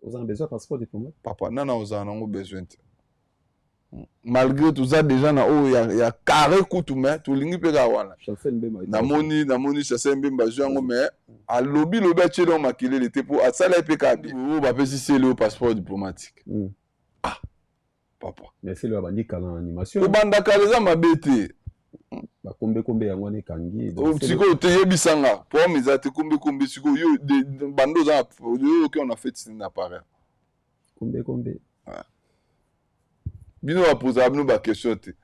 Oza na besoin passeport diplomatique? Papa, nana ozala nango besoin te. Malgré toza déjà na oyo ya carré kutu, mais tolingi mpe kaka wana. Namoni Chancel Mbemba azwi yango, mais alobi lobi atieli yango makelele te mpo asala ye mpe kaka bien. Oyo bapesi sele oyo passeport diplomatique. Ah papa. Mais sele abandi kala na animation. Kobanda kala eza mabe te. Bakombekombe yango wana ekangi. Sikoyo teyebisanga problème eza te. Kombekombe sikoyo yo bando oza yo oki on a fait na pareil. Kombekombe. Bino bapozaka bino baquestion te.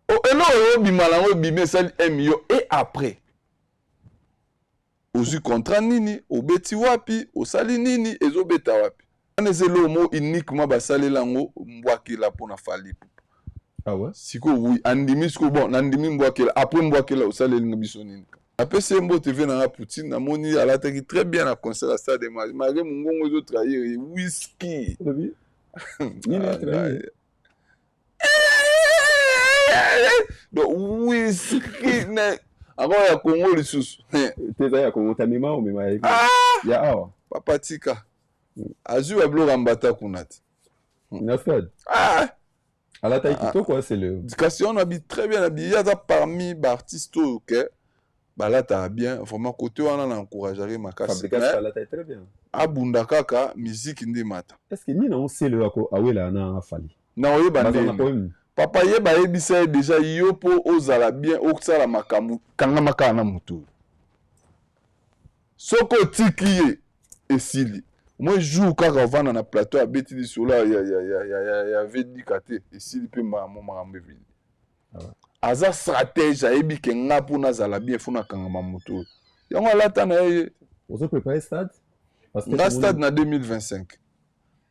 Eloko oyo obima nango ebimi esali 1 million et après ozwi contrat nini, obeti wapi, osali nini, ezobeta wapi? Wana eza eloko moko uniquement basalela yango mbwakela mpona Fally Ipupa. Ah ouais? Sikoyo oui, andimi sikoyo, bon, nandimi mbwakela. Après mbwakela osalelinga biso nini? Apesi ye mbote ve nanga Poutine. Namoni alataki très bien na concert ya Stade, malgré mongongo ezotrahir ye, whisky. Nini etrahir? Donc whisky ako ya Congo lisusu. Te, eza ya Congo tamema omema ya awa. Papa, tika, azwi babiloko ya mbata kuna te. Na stade alataki kitoko asele. Kasi wana abi très bien abi ye aza parmi baartiste oyo ke balataka bien vraiment. Côté wana na encourageaki makasi. Très bien. Abunda kaka musique nde mata. Est ce que nini yango sele oyo awelaka na Fally? Na oyeba ndeni papa ye bayebisa ye déjà yo mpo ozala bien, osala makambo, kangama kaka na motu oyo. Soki otiki ye, esili. Moi jour kaka ovanda na plateau, abeti lisolo ya vedika te, esili mpe makambo evili. Aza stratège, ayebi ke nga mpo nazala bien, faut nakangama motu oyo. Yango alata na ye. Ozo préparer stade? Nga stade na 2025,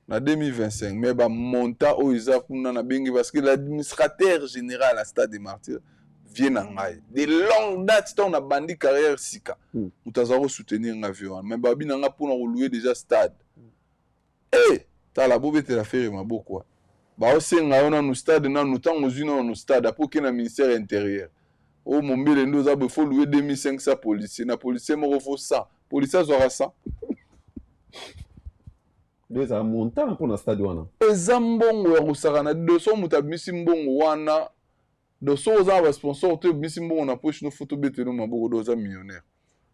na 2025, mais bamonta oyo eza kuna nabengi parce que l'administrateur général à Stade de Martyr vie na ngai de longue date, ntango nabandi carrière sika, moto aza kosoutenir nga vie wana. Mais babi na nga mpona kolouer déjà stade e tala bobetela Ferre maboko, baosenga yo nanu stade nanu. Ntango ozwi nanu stade, apo oke na ministère intérieur oyo mombele nde oza boye, faut louer 2500 policier. Na policier moko faut 100 policier azwaka 100. Nde ezala montant mpona stade wana? Eza mbongo ya kosaka na doso. Moto abimisi mbongo wana do, soki oza na basponsor te, obimisi mbongo na poche no, faut tobetelo maboko do oza millionnaire,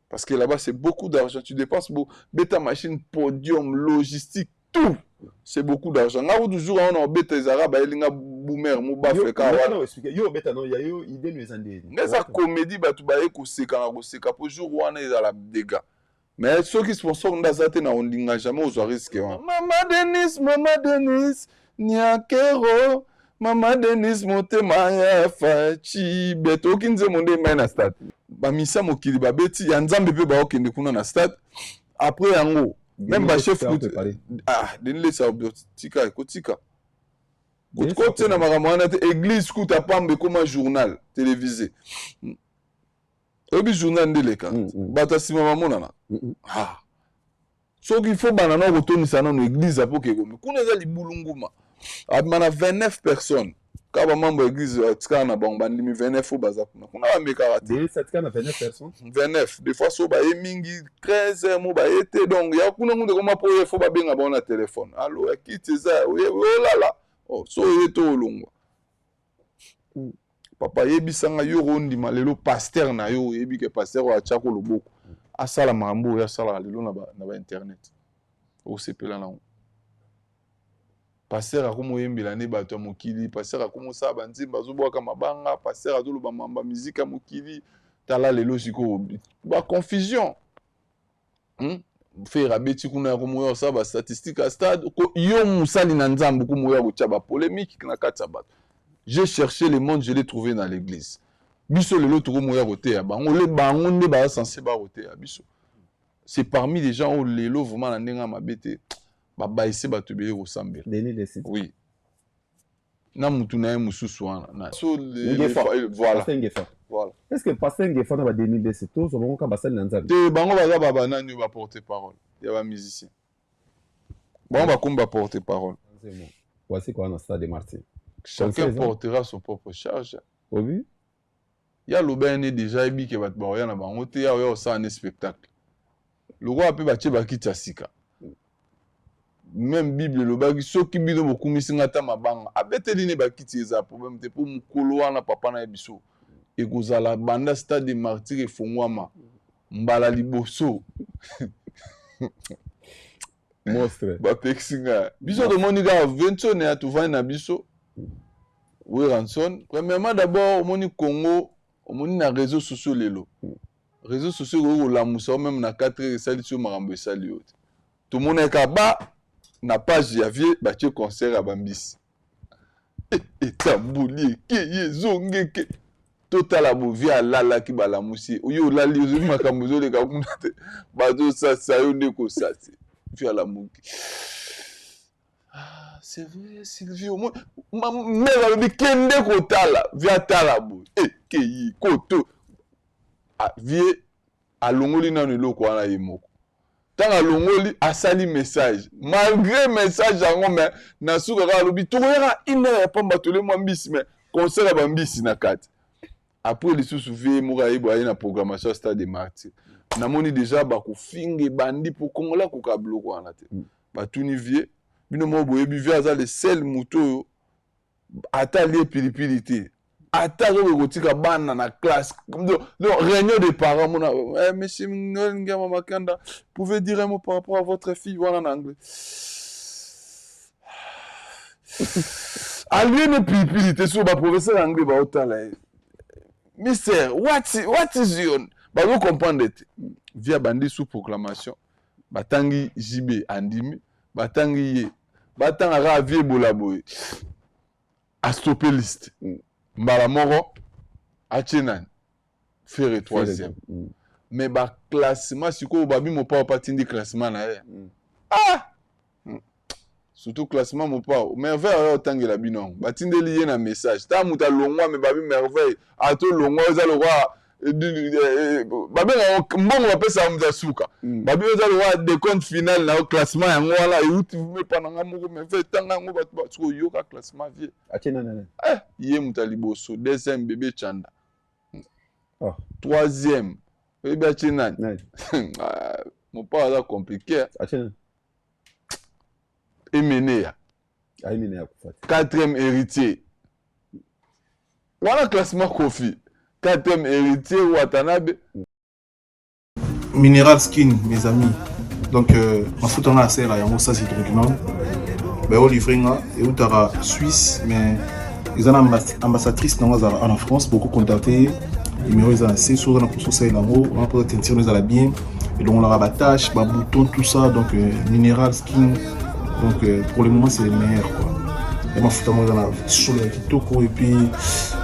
parce que là-bas c'est beaucoup d'argent tu dépenses. Bo beta machine, podium, logistique, tout, c'est beaucoup d'argent. Nga kutu jour wana obeta ezalaka bayelinga boomer mo bafle kaka wana. Yo obeta no ya yo, idée no eza ndeni? Nga eza comédie, bato baye koseka na koseka po jour wana ezala dégâts. Mais soki sponsor nde aza te, na ondinga jamais ozwa risque wana. Mama Denis, mama Denis Niakero, mama Denis, motema ya Faci beto. Oki nzembo nde emai na stade, bamisa mokili babeti ya Nzambe mpe baokende kuna na stade. Après yango même bachef, ah, Denis Lesa, tika kotika kotie na makambo wana te. Église kuta pamba ekoma journal télévisé. Oyebi journal nde eleka, bato ya nsima bamonana. Ah. Soki faut bana na kotonisa nano église apo ke komi kuna eza libulunguma, abima na 29 personnes kaka. Bamembre ya église atikala na bango, bandimi 29 oyo baza kuna kuna bamekaka te. 29 des fois so baye mingi 13 mo baye te. Donc ya kuna ngunde koma mpo oye, faut babenga bango na telefone: "Allo, ya kiti eza olala so oye to olongwa." Papa, yebisanga yo, ondima lelo pasteur na yo, oyebi ke pasteur oyo atiako loboko asala makambo oyo asalaka lelo na bainternet, osepela nango? Pasteur akoma oyembela nde bato ya mokili, pasteur akoma osala banzembe, azobwaka mabanga, pasteur azoloba mamba miziki ya mokili. Tala lelo sikoyo baconfusion, Ferre abeti kuna ya komoya osala bastatistique ya stade. Yo mosali na Nzambe komoya kotia bapolémique na kati ya bato. J'ai cherché le monde, je l'ai trouvé dans l'église. Biso lelo tokomoya koteya bango le bango nde baza censé bakoteya biso. C'est parmi les gens oyo lelo vraiment na ndenge ya mabe te, babayise bato ebele kosambela. Oui, na mutu na ye mosusu wana so, voilà. Voilà. Est ce que pasteur Ngefa na baDenis Lessie tozwa bango kaka basali na Nzambe? Te, bango baza babanani oyo baporte parole ya bamusicien. Bango bakomi baporte parole. Voici quoi na stade de Martyr. Chacun portera son propre charge. Obi. Ya loba ye ne déjà yebi ke bato bakoya na bango te. Ya oya kosala ne spectacle lokola mpe batie bakiti ya sika. Meme Bible elobaki soki bino bokumisi nga ata mabanga abeteli ne bakiti eza problème te po mukolo wana papa na ye biso ekozala banda stade de martyr efongwama mbala liboso. Monstre. Bapekisi nga biso tomoni kaka Vensone ya tovandi na biso Werrason. Premièrement d'abord omoni Congo omoni na réseaux sociaux lelo réseaux sociaux ekoki kolamusa yo meme na 4 heures esalisi yo makambo esali yo te. Tomonaki kaka ba na page ya vieux batie concert ya bambisi etamboli ekei ezongi eke totala bo vieux alalaki balamusi ye oyo olali ozwi makambo ezoleka kuna te bazosasa yo nde kosase vieux alamuki. Ah, c'est vrai Sylvie omoni mère alobi kende kotala vieux atala boye ekei koto ah, vieux alongoli nanu eloko wana ye moko ntango alongoli asali message malgré message yango mais na suka kaka alobi tokoyaka une heure ya pamba tole mwa mbisi mais concert ya bambisi na kati après lisusu vie moko aye aye na programmation ya stade de martyr namoni déjà bakofinga ebandi mpo kongola akoka biloko wana te batuni vie bino moko boyebi vie aza le seul moto oyo ata alie pilipili te ata akoki kotika bana na classe donc réunion de parents mona eh, monsieur Noël Ngiama Makanda pouvez dire un mot par rapport à votre fille wana na anglais alie ne pilipili te so ba professeur anglais baotala ye mister what is your bazo comprendre te via bandi sous proclamation batangi JB andimi batangi ye batanga kaka vie ebola boye astope liste mbala moko atie nani Ferre troisième mais ba classement sikoyo babi mopao pa tindi classement na ye ah surtout classement mopao merveille oyo otangela bino yango batindeli ye na message ta moto alongwa me babi merveille ato longwa eza lokwa babengaka mbongo bapesaka moto ya suka babi eza lokwa decompte final na yo classement yango wana euti epa na nga moko merveille tanga yango bato soki oyoka classement vie eh, ye moto ya liboso deuxième bebe chanda oh. Troisième oyebi atie nani mopao aza compliqué Emeneya quatrième héritier wana classement Koffi quatrième héritier Watanabe. Mineral Skin mes amis donc mafuta nga asalelaka yango sans hydroquinone bayo livre nga eutaka Suisse mais eza na ambassadrice nango azalaka en France beaucoup contacter numéro eza na se soki oza na mposa osalela yango wana mposa teinture ezala bien elongolaka ba taches ba boutons tout ça donc mineral skin donc pour le moment c'est le meilleur quoi ya mafuta moko eza na solo ya kitoko et puis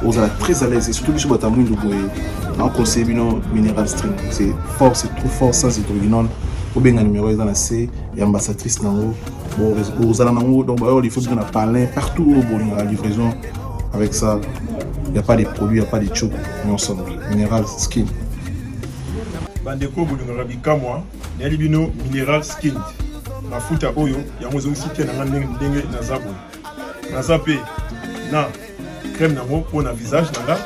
ozala très à l'aise et surtout biso bato ya mwindu boye na conseille bino mineral string c'est fort c'est trop fort sans hydroquinone obenga numéro eza na se ya ambassadrice nango bozala nango donc bayo il faut bino na palin partout oyo bolingaka livraison avec ça il y a pas de produits il y a pas de choc mais ensemble mineral skin. Bandeko bolingaka bikamwa nayeli bino mineral skin mafuta oyo yango ezongisi te na nga ndenge ndenge naza boye naza mpe na crème nango mpo na visage na nga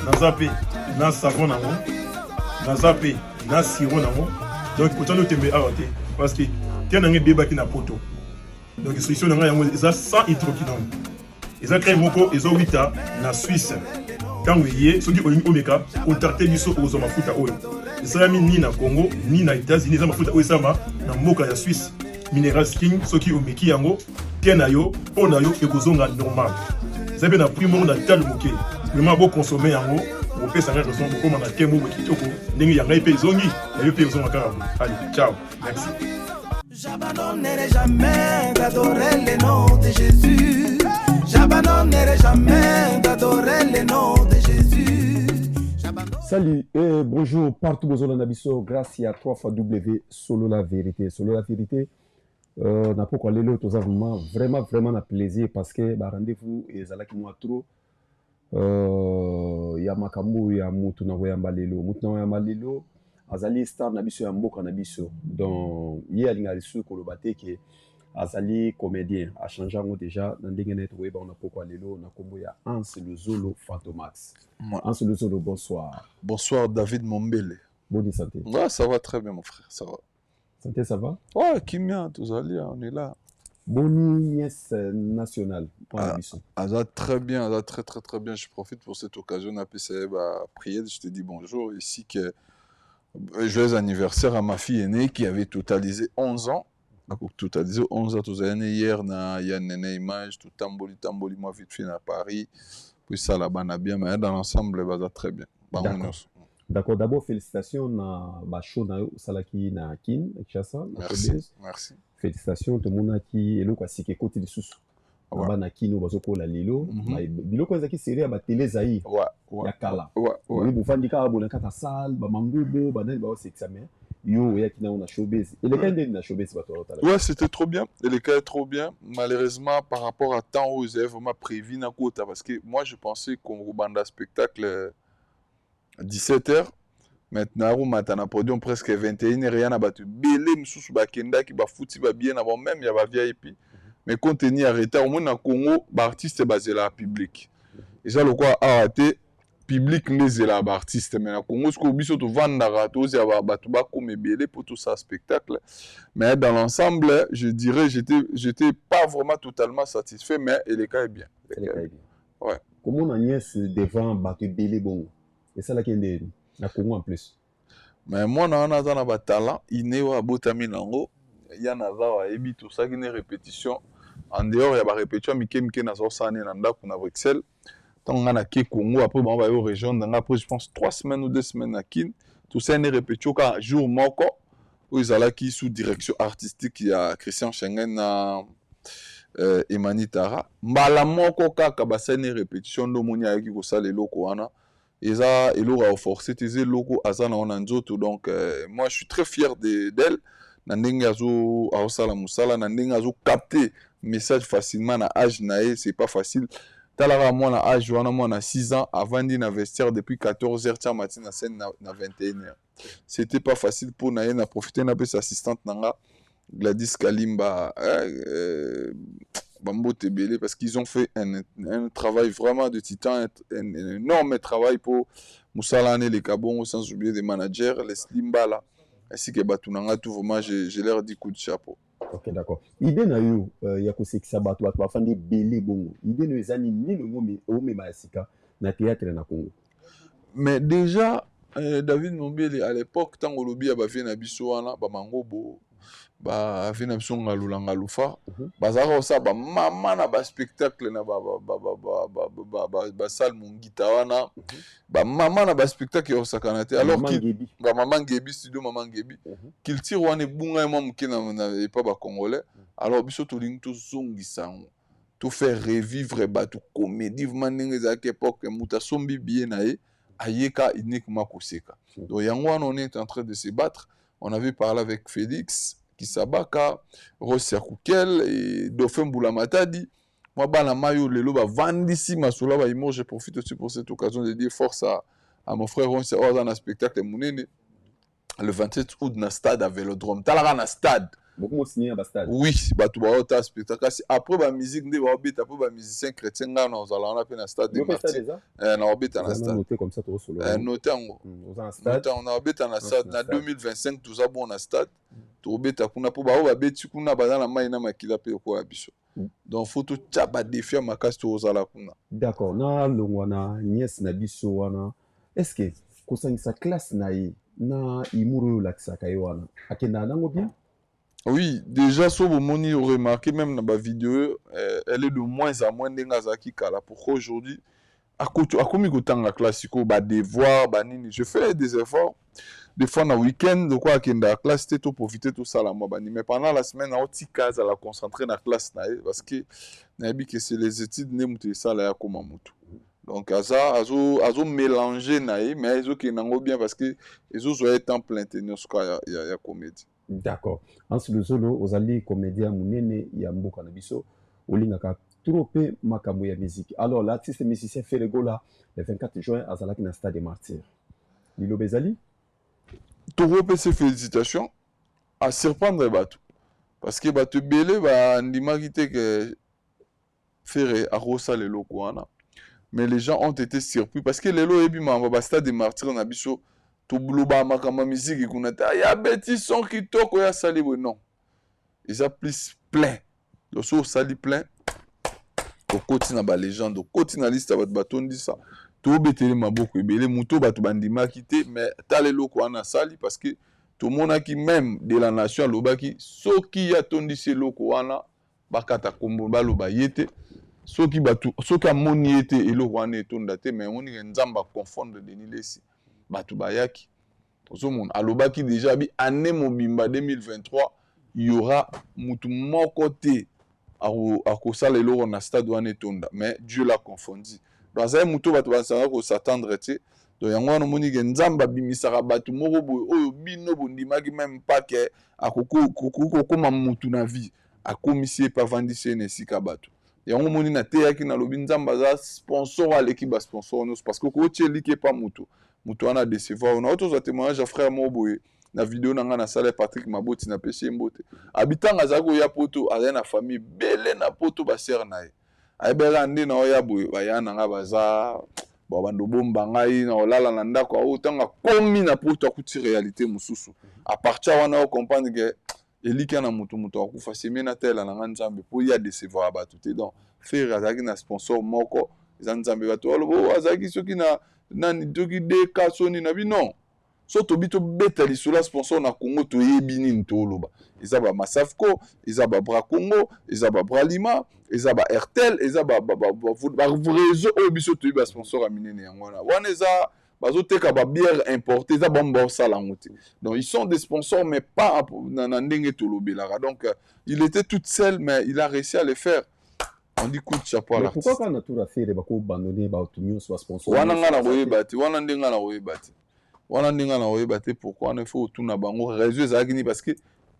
naza mpe na savon nango naza mpe na sirop nango donc kotya no tembe awa te parce que te na nga ebebaki na poto donc solution na nga yango eza sans hydroquinone eza crème moko ezowita na Suisse ntango eye soki olingi omeka contacte biso okozwa mafuta oyo esalami ni na Congo ni na États-Unis eza mafuta oyo esalama na mboka ya Suisse Mineral Skin soki omeki yango te na yo mpo na yo ekozonga normal eza mpe na prix moko na talo moke vraiment bokonsome yango okopesa ngai raison bokoma na te moko kitoko ndenge ya ngai mpe ezongi ya yo mpe ezonga kaka boye allez ciao merci. J'abandonnerai jamais d'adorer le nom de Jésus. J'abandonnerai jamais d'adorer le nom de Jésus. Salut et bonjour partout bozolanda biso grâce ya 3 fois W solo la vérité solo la vérité na pokwa lelo toza vraiment vraiment vraiment na plaisir parce que ba rendez-vous ezalaki mwa trop ya makambo ya mutu na koyamba lelo mutu na koyamba lelo azali star na biso ya mboka na biso donc ye alingaka lisusu koloba te ke azali comédien achange yango déjà na ndenge na ye tokoyeba na pokwa lelo na kombo ya Hans Luzolo Fantomax. Hans Luzolo, bonsoir. Bonsoir David Mombele. Bonne santé. Ouais, ça va très bien mon frère, ça va. Santé, ça va? Ouais, Kimia, tozali, on est là. Boni nièce nationale mpo na biso? Aza très bien, aza très très très bien. Je profite pour cette occasion napesa ye baprière. Je te dis bonjour ici que joyeux anniversaire à ma fille aînée qui avait totalisé 11 ans. Totalisé 11 ans, tozali ne hier na ya Nene Image, totamboli tamboli mwa vite fait na Paris po esala bana bien. Mais dans l'ensemble, baza très bien, bango nyonso. D'accord. D'abord, félicitations na bashow na yo osalaki na Kin, na Kinshasa, na Merci. Showbiz. Merci. Félicitations. Tomonaki eloko ya sika ekoti lisusu na bana Kino bazokola lelo. Biloko ezalaki série ya batélé Zaïre ya kala. Oyo bofandi kaka boye na kati ya salle, bamangobo, banani baosekisa, mais yo oyaki nango na showbiz. Elekaki ndeni na showbiz? Bato baotala. Ouais, c'était trop bien. Et le cas est trop bien. Malheureusement, par rapport à temps où ils avaient vraiment prévu na kota, parce que moi, je pensais qu'on banda spectacle 17h. Maintenant, on mata na podium presque 21h, rien na bato ebele misusu bakendaki, bafuti babien na bango, même ya ba VIP. Mais compte tenu ya retard, omoni na Congo, baartiste bazelaka public. Eza lokola awa te, public nde ezelaka baartiste, mais na Congo sikoyo biso tovandaka, tozela bato bakoma ebele mpo tosala spectacle. Mais dans l'ensemble, je dirais, j'étais pas vraiment totalement satisfait, mais eleka est bien. Elekaki bien. Ouais. Komona nièce devant bato ebele bongo, esalaki ndeni na Congo en plus? Mais mwana wana aza na batalent inné oyo abotami nango. Ya naza awa, ayebi, tosalaki ne répétition en dehors ya barépétition mike mike nazosala ne na ndako na Bruxelles. Ntango ngai nake Congo, après bango bayo rejoindre nga après, je pense, 3 semaines ou 2 semaines na Kine. Tosali ne répétition kaka jour moko oyo ezalaki sous direction artistique ya Christian Schengen na Emani Tara. Mbala moko kaka basali ne répétition nde omoni ayaki kosala eloko wana. Eza eloko ya koforce te, eza eloko aza nango na nzoto. Donc moi, je suis très fier d'elle na ndenge azosala mosala, na ndenge azocapte message facilement na age na ye. C'est pas facile. Talaka mwana age wana, mwana 6 ans avandi na vestiaire depuis 14 heures tia mati na scène na 21 heures. C'était pas facile mpo na ye. Na profite napesa assistante na nga Gladys Kalimba bambote ebele, parce qu'ils ont fait un travail vraiment de titan, un énorme travail pour mosala wana eleka bongo, sans oublier des managers Leslie Mbala ainsi que bato na nga tout. Vraiment, je leur dis coup de chapeau. Ok, d'accord. Idée na yo ya kosekisa bato, bato bafandi ebele bongo, idée na yo eza nini? Nini omema ya sika na théâtre na Congo? Mais déjà, David Mombele, à l'époque, ntango olobi ya bavie na biso wana, bamangobo, bavie na biso Ngalula Ngalufa, bazalaka kosala bamama na baspectacle na basale Mongita wana, bamama na baspectacle ya kosakana te. Alors bamama Ngebi, studio Mama Ngebi, culture wana ebungai mwa moke epa bacongolais. Alors biso tolingi tozongisa yango, tofaire revivre bato comédie vraiment ndenge ezalaki époque. Moto asombi billet na ye, ayeka uniquement koseka. Donc yango wana on est en train de se battre. On avait parlé avec Félix Kisabaka, Rosia Kukel et Dauphin Boulamatadi, moi bana mayo lelo bavandisi masolo bahumour. Je profite aussi pour cette occasion de dire force à mon frère Rosia oyo aza na spectacle monene le 27 août na stade à Vélodrome. Talaka na stade. Oui, bato baota spectacle, kasi après bamusique nde baobeta, après bamusicien chrétien. Ngai na ozala wana mpe na stade de Martyr, na obeta na stade. Note yango, na obeta na stade na 2025. Toza bon na stade, tobeta kuna mpo bao babeti kuna baza na mai na makila mpe lokola biso. Donc faut totya badéfi ya makasi, tozala kuna. D'accord. Nalongwa na nièce na biso wana. Est ce que kosangisa classe na ye na humour oyo olakisaka ye wana, akendaka nango bien? Oui, déjà, so bomoni, remarqué même dans ma vidéo, elle est de moins en moins ndenge azalaki kala. Pourquoi? Aujourd'hui akomi kotanga classe sikoyo, badevoir banini. Je fais des efforts des fois na week-end, lokola akendaka classe te, toprofite tosala mwa banini. Mais pendant la semaine, aotika azala concentré na classe na ye, parce que nayebi que c'est les études nde moto esala ye akóma motu. Donc aza azo mélange na ye, mais ezokende yango bien, parce que ezozwa ye temps plein te nyonso kaka ya comédie. D'accord. Hans Luzolo, ozali comédien monene ya mboka na biso, olingaka trop mpe makambo ya musique. Alors l'artiste musicien Ferre Gola, le 24 juin azalaki na stade des Martyrs. Liloba ezali? Tokopesa félicitation à surprendre bato, parce que bato ebele bandimaki te ke Ferre akosala eloko wana. Mais les gens ont été surpris, parce que lelo oyebi makambo bastade de Martyr na biso, tolobaka makambo ya misiki kuna te, ya beti son kitoko, ya asali boye. Non, eza plus plein. Donc soki osali plein, okoti na balégende, okoti na liste ya bato batondisa. Tobetele maboko ebele moto bato bandimaki te, mais tala eloko wana asali, parce que tomonaki même de la nation alobaki soki ye atondisi eloko wana, bakata kombo, baloba ye te. Soki bato, soki amoni ye te, eloko wana etonda te. Mais omoni ke Nzambe aconfondre Denis Lesi, bato bayaki. Ozomona, alobaki déjà bi année mobimba 2023 y aura mutu moko te akosala eloko na stade wana etonda, mais Dieu l'a confondi. Donc azali motu oyo bato bazalaka kos'attendre te. Donc yango wana omoni ke Nzambe abimisaka bato moko boye oyo bino bondimaki même pas ke akoki kokóma mutu na vie. Akomisi ye mpe avandisi ye na esika bato. Yango omoni nateyaki, nalobi Nzambe aza sponsor, aleki basponsor nyonso, parce que okotia eliki epa motu, motu wana adécevoir. Na tozwa témoignage ya frère moko boye na video na ngai nasala, Patrick Maboti, napesi ye mbote. Abitanga azalaki koya Poto, azali na famille ebele na Poto, basere na ye ayebaka nde na oya boye, baya na ngai baza bando bomba ngai na kolala na ndako. Aoyo ntango akomi na Poto, akuti réalité mosusu. À partir wana ocomprendre ke elikya na motu, moto akufa semie natala na ngai Nzambe, mpo ye adécevoir bato te. Donc Ferre azalaki na sponsor moko, eza Nzambe. Bato baloba o azalaki soki na nani, soki deka soni na bino. So tobi tobeta lisolo ya sponsor na Congo, toyebi nini toloba. Eza bamasafco, eza baBracongo, eza baBralima, eza baAirtel, eza baréseau oyo biso toyebi basponsor ya minene. Yango wana wana eza bazoteka babière importé, eza bango baosala yango te. Donc ils sont des sponsors, mais pas na ndenge tolobelaka. Donc il était toute seule, mais il a réussi à le faire. On dit coup de chapeau à l'artiste. Pourquoi quand na tour affaire bako abandonner bato nyonso, basponsor? Wana nga na koyeba te, wana nde nga na koyeba te, wana nde nga na koyeba te pourquoi. Wana il faut otuna bango réseau ezalaki nini, parce que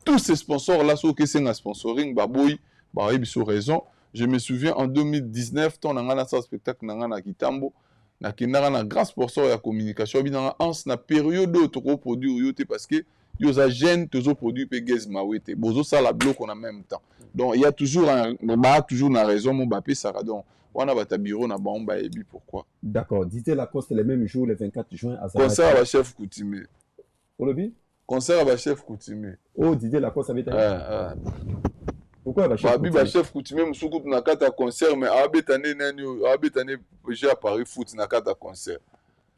tous ces sponsors là, soki esenga sponsoring, baboyi, bayebi biso raison. Je me souviens, en 2019, ntango na ngai nasala spectacle na ngai na Kitambo, nakendaka na grand sponsor ya communication, abinanga anse na période oyo tokoproduire yo te, parce que yo oza jeune, tozoproduire mpe Gaz Mawete, bozosala biloko na même temps. Donc il y a toujours un, baa toujours na raison mo bapesaka. Donc wana bato ya bureau na bango bayebi pourquoi. D'accord. Didier Lacoste, le même jour, le 24 juin. Concert ya bachef coutumier. Olobi? Concert ya bachef coutumier. Oh, Didier Lacoste abeta? Pourquoi bachef? Babi bachef coutumier mosusu kutu na kati ya concert, mais abeta nde nani oyo, abeta nde jeu ya Paris foot na kati ya concert.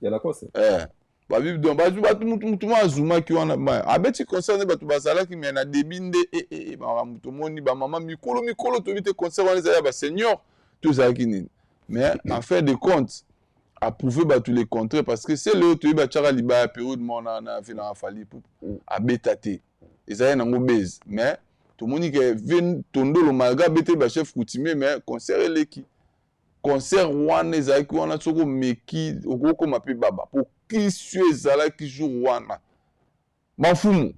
Ya Lacoste? Eh. Babi donc bato, mutu mo azumaki wana, abeti concert nde bato bazalaki, mais na début nde makambo tomoni bamama mikolo mikolo, toyebi te concert wana ezali ya basenior to ezalaki nini. Mais en fin de compte, approuvé bato le contraire, parce que c'est leo toyebi atiaka libaya période moko na vie na Fally Ipupa, abeta te, ezali nango base. Mais tomoni ke ve Tondolo, malgré abeteli bachef coutumier, mais concert eleki. Concert wana ezalaki wana, soki omeki okokoma mpe baba, po kisio ezalaki jour wana mafumu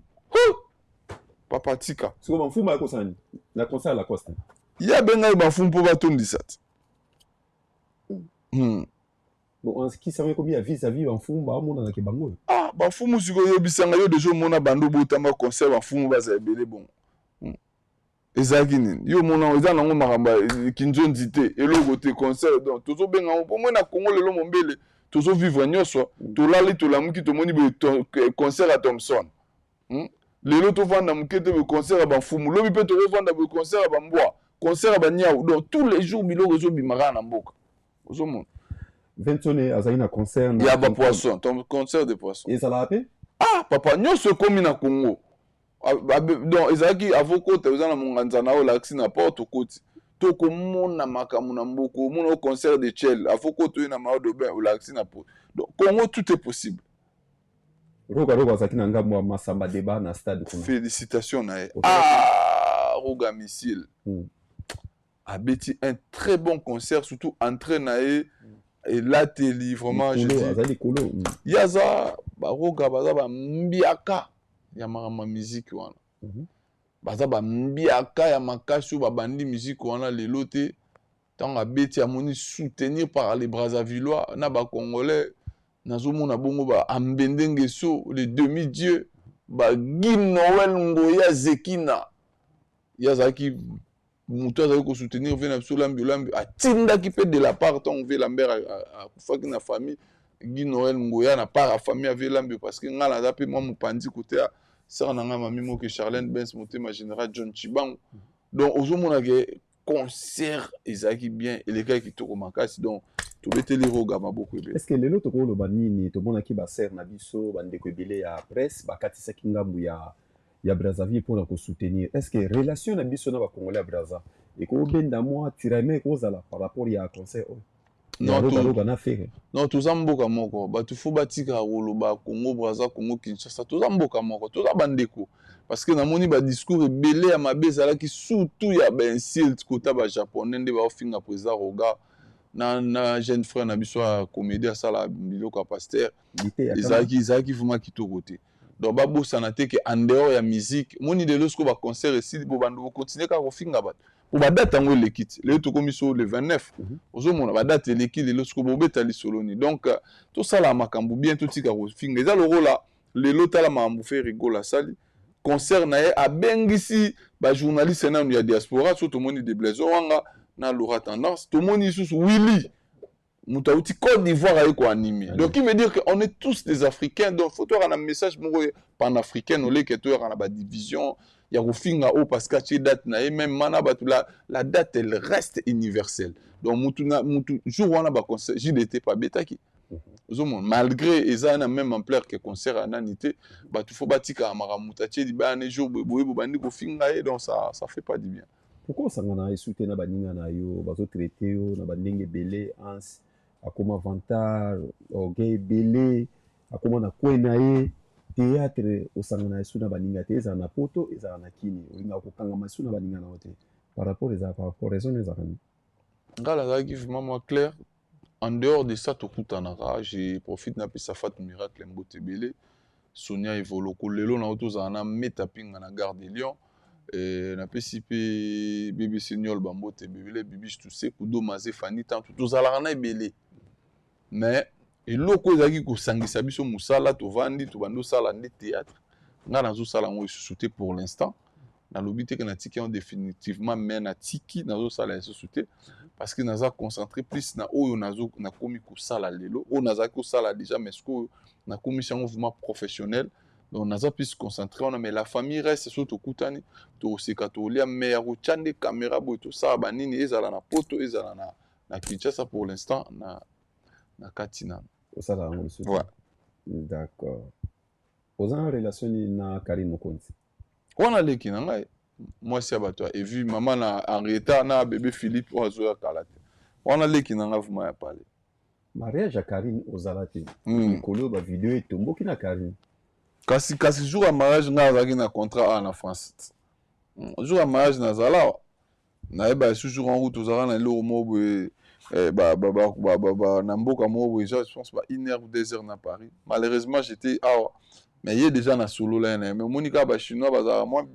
papa tika. Siko bafumu ayakosala nini na concert ya Lacoste? Ye abengai bafumu mpo batondisa te. Bon, kisi ekomi ya vis-à-vis bafumu baomonanake bango oyo. Ah, bafumu sikoyo oyebisanga yo deja omona bando obotama concert bafumu baza ebele bongo. Ezalaki nini? Yo omona eza nango makambo ya kinzonzi te, eloko te concert. Donc tozobenga yango po moi na Congo lelo mombele tozovivre nyonso. Tolali, tolamuki, tomoni boye concert ya Thomson. Lelo tovanda moke te, boye concert ya bafumu, lobi mpe tokovanda boye concert ya bambwa, concert ya baniau. Donc tous les jours biloko ezobima kaka na mboka, ozomona. Ventone azali na concert. Ya bapoisson, concert de poisson. Ezalaka mpe? Ah papa, nyonso ekómi na Congo. Donc ezalaki avokota, oza na monganza na oyo olakisi na porte, okoti, tokomona makambo na mboka. Omona o concert de chel, avokota oyo na maillot de bain, olakisi na porte. Donc Congo, tout est possible. Roga Roga azalaki na ngambo ya Masamba Débat na stade kuna. Félicitation na ye. Ah, Roga missile. Abeti un très bon concert, surtout entrée na ye elateli vraiment. Je dis azali likolo. Ye aza, baroga baza bambiaka ya makambo ya miziki wana. Baza bambiaka ya makasi oyo babandi miziki wana lelo te. Ntango abeti, amoni soutenir par les Brazzavillois na bacongolais. Nazomona bongo ba Ambende Ngeso, le demi dieu, baGuy Noel Ngoya Zekina. Ye azalaki moto azalaki kosoutenir ve na biso Lambi Olambi, atindaki mpe de la part. Ntango ve Lambert akufaki na famille, Guy Noel Ngoya na part ya famille ave Lambi, parce que ngai naza mpe mwa mopanzi kote ya sœur na ngai, mami moke Charlène Bens Motema, général John Chibango. Donc ozomona ke concert ezalaki bien, elekaki kitoko makasi. Donc tobeteli Roga maboko ebele. Est ce que lelo tokoloba nini? Tomonaki basere na biso, bandeko ebele ya presse bakatisaki ngambu ya Brazzaville mpona kosoutenir. Est ce que relation na biso na bacongolais ya Brazza ekobenda mwa tiraillement ekozala par rapport ya concert oyo? Non, na Ferre. Non, toza mboka moko. Bato fo batikaka koloba Congo Braza, Congo Kinshasa. Toza mboka moko, toza bandeko, parce que namoni badiscours ebele ya mabe ezalaki, surtout ya bainsulte kota bajaponais nde baofinga président Roga na jeune frère na biso ya comédie asala biloko ya pasteur. Ezalaki vraiment kitoko te. Donc babosana te ke en dehors ya musique, moni lelo sikoyo baconcert esili, bo bando bokontinue kaka kofinga bato po badate yango eleki ti lelo. Tokomi so le 29, ozomona badate eleki. Lelo sikoyo bobeta lisolo ni. Donc tosala makambo bien, totika kofinga. Eza lokola lelo, tala makambo Ferre Gola asali concert na ye, abengisi bajournaliste nanu ya diaspora. So tomoni de Blaise Wanga na Laura Tendance, tomoni lisusu Willy, moto auti Côte d'Ivoire aye koanime. Donc qui veut dire que on est tous des Africains. Donc faut toyaka na message moko panafricain, oleke toyaka na badivision ya kofinga oyo parce que atie date na ye. Même mana bato, la date, elle reste universelle. Donc mutu na mutu, jour wana baconcert JDT pa abetaki, ozomona malgré eza na même ampleur que concert ya nani te. Bato fo batikaka makambo, moto atie libaya ne jour boye boye, bobandi kofinga ye. Donc ça fait pas du bien. Pourquoi osangana esu te na baninga na yo? Bazotraite yo na bandenge ebele. Anse akoma vantard, orgueil ebele, akoma na kwe na ye théâtre. Osangana esu na baninga te, ezala na Poto, ezala na Kini, olingaka kokangama esu na baninga na yo te. Par rapport ezala, par rapport raison ezalaka nini? Nga nazalaki vraiment moi clair. En dehors de ça, tokutanaka. Je profite napesa Fat Miracle mbote ebele, Sonia Evoloko. Lelo na tozala na Meta Pinga na Gare de Lyon. Napesi mpe BBC Niol bambote ebele, Bibish Tuse, Kudo Maze, Fani Tantu. Tozalaka na ebele, mais eloko ezalaki kosangisa biso mosala. Tovandi, tobandi osala nde théâtre. Ngai nazosala yango lisusu te pour l'instant. Nalobi te ke natiki yango définitivement, mais natiki, nazosala lisusu te parce que naza concentré plus na oyo nakomi kosala lelo. Oyo nazalaki kosala déjà, mais sikoyo nakomisi yango vraiment professionnel. Donc naza plus concentré wana, mais la famille reste. So tokutani, tokoseka, tokolia, mais ya kotya nde caméra boye, tosala banini, ezala na Poto, ezala na Kinshasa, pour l'instant na kati nano. Osala yango lisusu? Ouais. D'accord. Oza na relation nini na Karine Mokonzi? Wana leki na ngai, mwasi ya bato ya Evi, mama na Henrietta na bébé Philippe oyo azoya kala te. Wana leki na ngai vraiment ya pale. Mariage ya Karine ozala te? Mikolo oyo bavideo etomboki na Karine. Kasi jour ya mariage ngai azalaki na contrat awa na France. Jour ya mariage nazala awa, nayeba esu jour yango tozalaka na eloko moko boye, na mboka moko boye, je pense ba 1 heure ou 2 heures na Paris. Malheureusement j'étais awa, mais ye déjà na solola ye na ye. Mais omoni kaka bachinois bazalaka mwa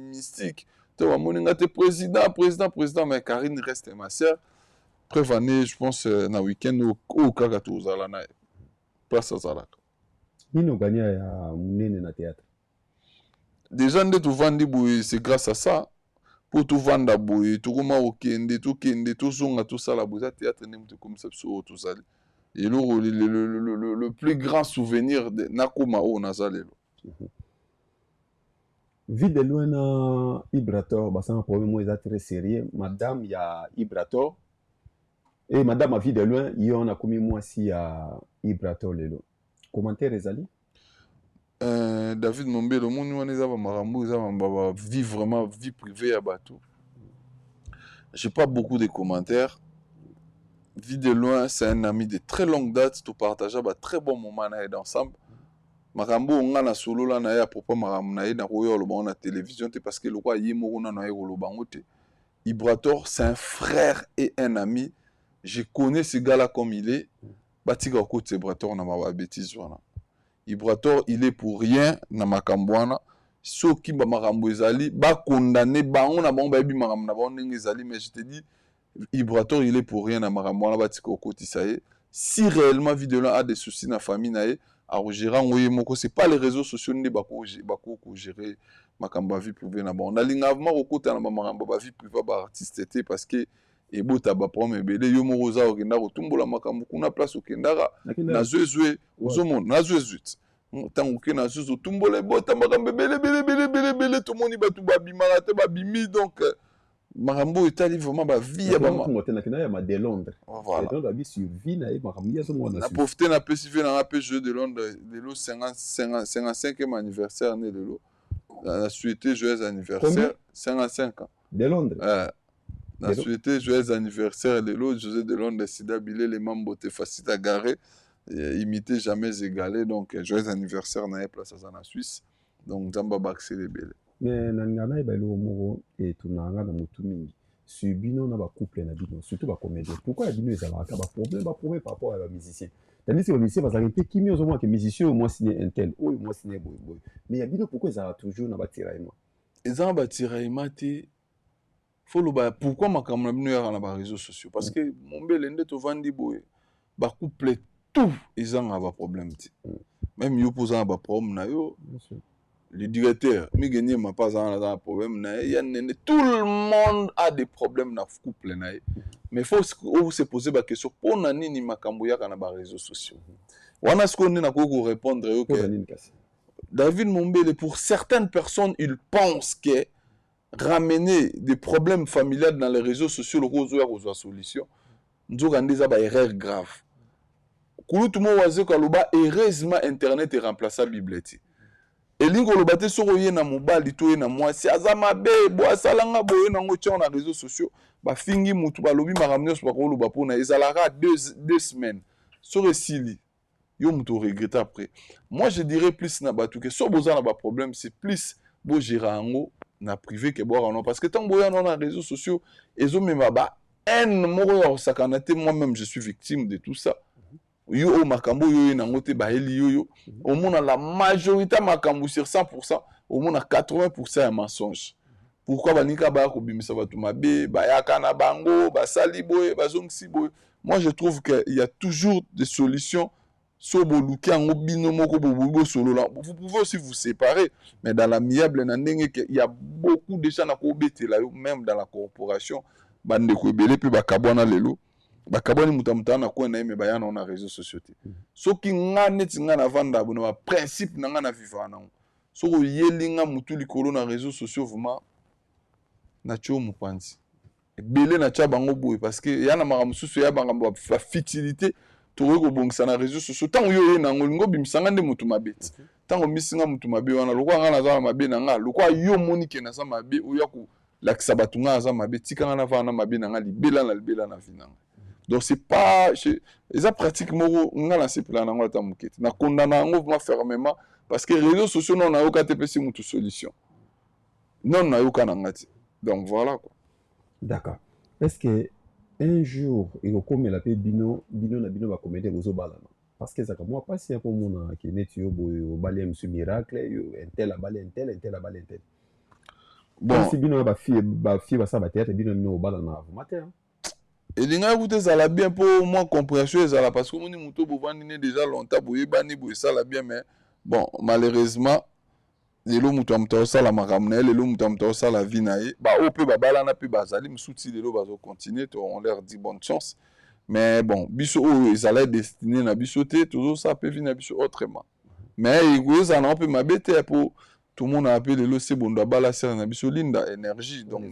mystique te, bamoni nga te président, président, président. Mais Karine reste ma sœur. Preuve année, je pense na week-end oyo kaka tozala na ye place azalaka. Nini ogania ya monene na théâtre? Déjà nde tovandi boye, c'est grâce à ça. Mpo tovanda boye, tokoma kokende, tokende, tozonga, tosala boye, eza théâtre nde moto ekomisa biso oyo tozali. Eloko le plus grand souvenir nakóma oyo naza lelo. Vue de Loin na Ibrator basala problème moko eza très sérieux. Madame ya Ibrator e madame ya Vue de Loin, ye wana akomi mwasi ya Ibrator lelo. Commentaire ezali? David Mombele, omoni wana eza bamakambo, eza ba vie, vraiment vie privée ya bato. J'ai pas beaucoup de commentaires. Vue de Loin, c'est un ami de très longue date. Topartagea ba très bon moment na ye ensemble. Makambo oyo nga nasolola na ye à propos makambo na ye, nakoya koloba ngo na télévision te parce que lokwa ye moko nano aye koloba yango te. Ibrator, c'est un frère et un ami. Je connais ce gars là comme il est. Batika kokotisa Ibrator na babêtise wana. Ibrator, il est pour rien na makambo wana. Soki bamakambo ezali, bakondane bango na bango, bayebi makambo na bango ndenge ezali. Mais je te dis, Ibrator, il est pour rien na makambo wana. Batika kokotisa ye. Si réellement Vue de Loin a des soucis na famille na ye, akogérer yango ye moko. C'est pas les réseaux sociaux nde bako kogérer makambo ya vie privée na bango. Nalinga vraiment kokota na bamakambo ya bavie privée baartiste te parce que ebota baproblème ebele. Yo moko oza okenda kotumbola makambo kuna, place okendaka na Zwezwe, ozomona na Zwezwe ti ntango oke na Zwezwe otumbola, ebota makambo ebele ebele ebele ebele ebele. Tomoni bato babimaka te, babimi. Donc Makambo oyo etali vraiment bavie ya bama te, nakenda ya de Londres. Voilà. De Londres abi sur vie na ye, makambo ye azomona. Na profite, napesi vie nanga mpe Jeu de Londres lelo 55e anniversaire ne lelo. Na souhaité joyeux anniversaire, 55 ans. De Londres. Na souhaité joyeux anniversaire lelo José de Londres, Sida Bilele, Mambote Facile à garer, imité jamais égalé. Donc joyeux anniversaire na ye, place aza na Suisse. Donc Nzambe abakisela ebele. Mais nalinga nayeba eloko moko etunaka nga na motu mingi sur bino na bacouple na bino, surtout bacomédien. Pourquoi ya bino ezalaka baproblème, baproblème par rapport ya bamusicien, tandis que bamusicien bazalaka mpe kimi? Ozomona ke musicien oyo mwasi ne intel, oyo mwasi ne boyeboye, mais ya bino pourquoi ezalaka toujours na batiraillement? Eza na batiraillement te. Faut loba pourquoi makambo na bino eyaka na baréseaux sociaux, parce que mombele nde tovandi boye, bacouple tout ezanga baproblème te. Même yo mpo oza na baproblème na yo, le directeur Mige Niema mpe aza na problème na ye, ya nene. Tout le monde a des problèmes na couple na ye, mais faut se poser baquestion: mpo na nini makambo eyaka na baréseaux sociaux wana? Sikoyo nde nakoki korépondre yo ke David Mombele, pour certaines personnes, ils pensent que ramener des problèmes familiales dans les réseaux sociaux, loko ozoya kozwa solution. Nzoka nde eza baerreur grave. Kulutu moko azeko aloba: heureusement internet eremplaça Bible te. Elingi koloba te soki oye na mobali to oye na mwasi aza mabe bo asalanga boye nango, tiango na réseaux sociaux, bafingi mutu, balobi makambo nyonso bakoloba mpona ezalaka 2 semaines. Soki esili, yo moto oregrette après. Moi, je dirais plus na bato ke so boza na baproblème, c'est plus bogéra yango na privé ke bwaka non, parce que ntango boya na réseaux sociaux, ezomema ba haine moko ya kosakana te. Moi-même, je suis victime de tout ça. Yo oyo makambo oyo oye nango te, bayeli yo, yo omona la majorité ya makambo, sur 100, omona 80 ya mensonge. Pourquoi balingi kaka baya kobimisa bato mabe, bayaka na bango, basali boye, bazongisi boye? Moi, je trouve que il y a toujours des solutions. So boluki yango bino moko, boboyi bosolola, vous pouvez aussi vous séparer, mais dans l'amiable, na ndenge ke il y a beaucoup déjà na kobetela yo. Même dans la corporation, bandeko ebele mpe bakabwana lelo, bakabwani, moto ya moto aza na coin na ye, me baya nango na réseaux sociaux te. Soki nga, neti nga navanda bo na baprincipe na nga, na vivaka nango, soki oyeli nga motu likolo na réseaux sociaux, vraiment natie yo mopanzi. Ebele natia bango boye, parce que eya na makambo mosusu, eya makambo bafutilité tokoki kobongisa na réseaux sociaux. Ntango yo oye nango, olingi obimisa nga nde motu mabe ti ntango omisi nga motu mabe wana, lokola nga naza na mabe na nga, lokola yo omoni ke naza mabe, oya kolakisa bato nga naza mabe. Tika nga navanda na mabe na nga libela na libela na vie na nga. Donc c'est pas, eza pratique moko nga nasepela nango ata moke te. Nakondana yango vraiment fermement, parce que réseaux sociaux, non, nayoka te epesi motu solution, non, nayoka na nga te. Donc voilà quoi. D'accord. Est ce que un jour ekokomela mpe bino, bino na bino bacomédien bozobalana? Parce que ezalaka mwa mpasi ya komona ke neti yo boye obali ya monsieur Miracle, yo intel abali intel, intel abali intel. Bon. Si bino na bafille basala bathéâtre, bino bino obalana vraiment te, hein? Elingaki kuta ezala bien mpo mwa compréhension ezala, parce que omoni moto bovandi ne déjà longtemps, boyebani boye, esala bien. Mais bon, malheureusement lelo moto ya moto azosala makambo na ye, lelo moto ya moto azosala vie na ye. Baoyo mpe babalana mpe bazali mosusu ti lelo bazocontinue to, on leur dit bonne chance. Mais bon, biso oyo ezala destiné na biso te, tozosala mpe vie na biso autrement. Mais ekozala nango mpe mabe te, mpo tomonaka mpe lelo se bondo abala sere na biso Linda Énergie. Donc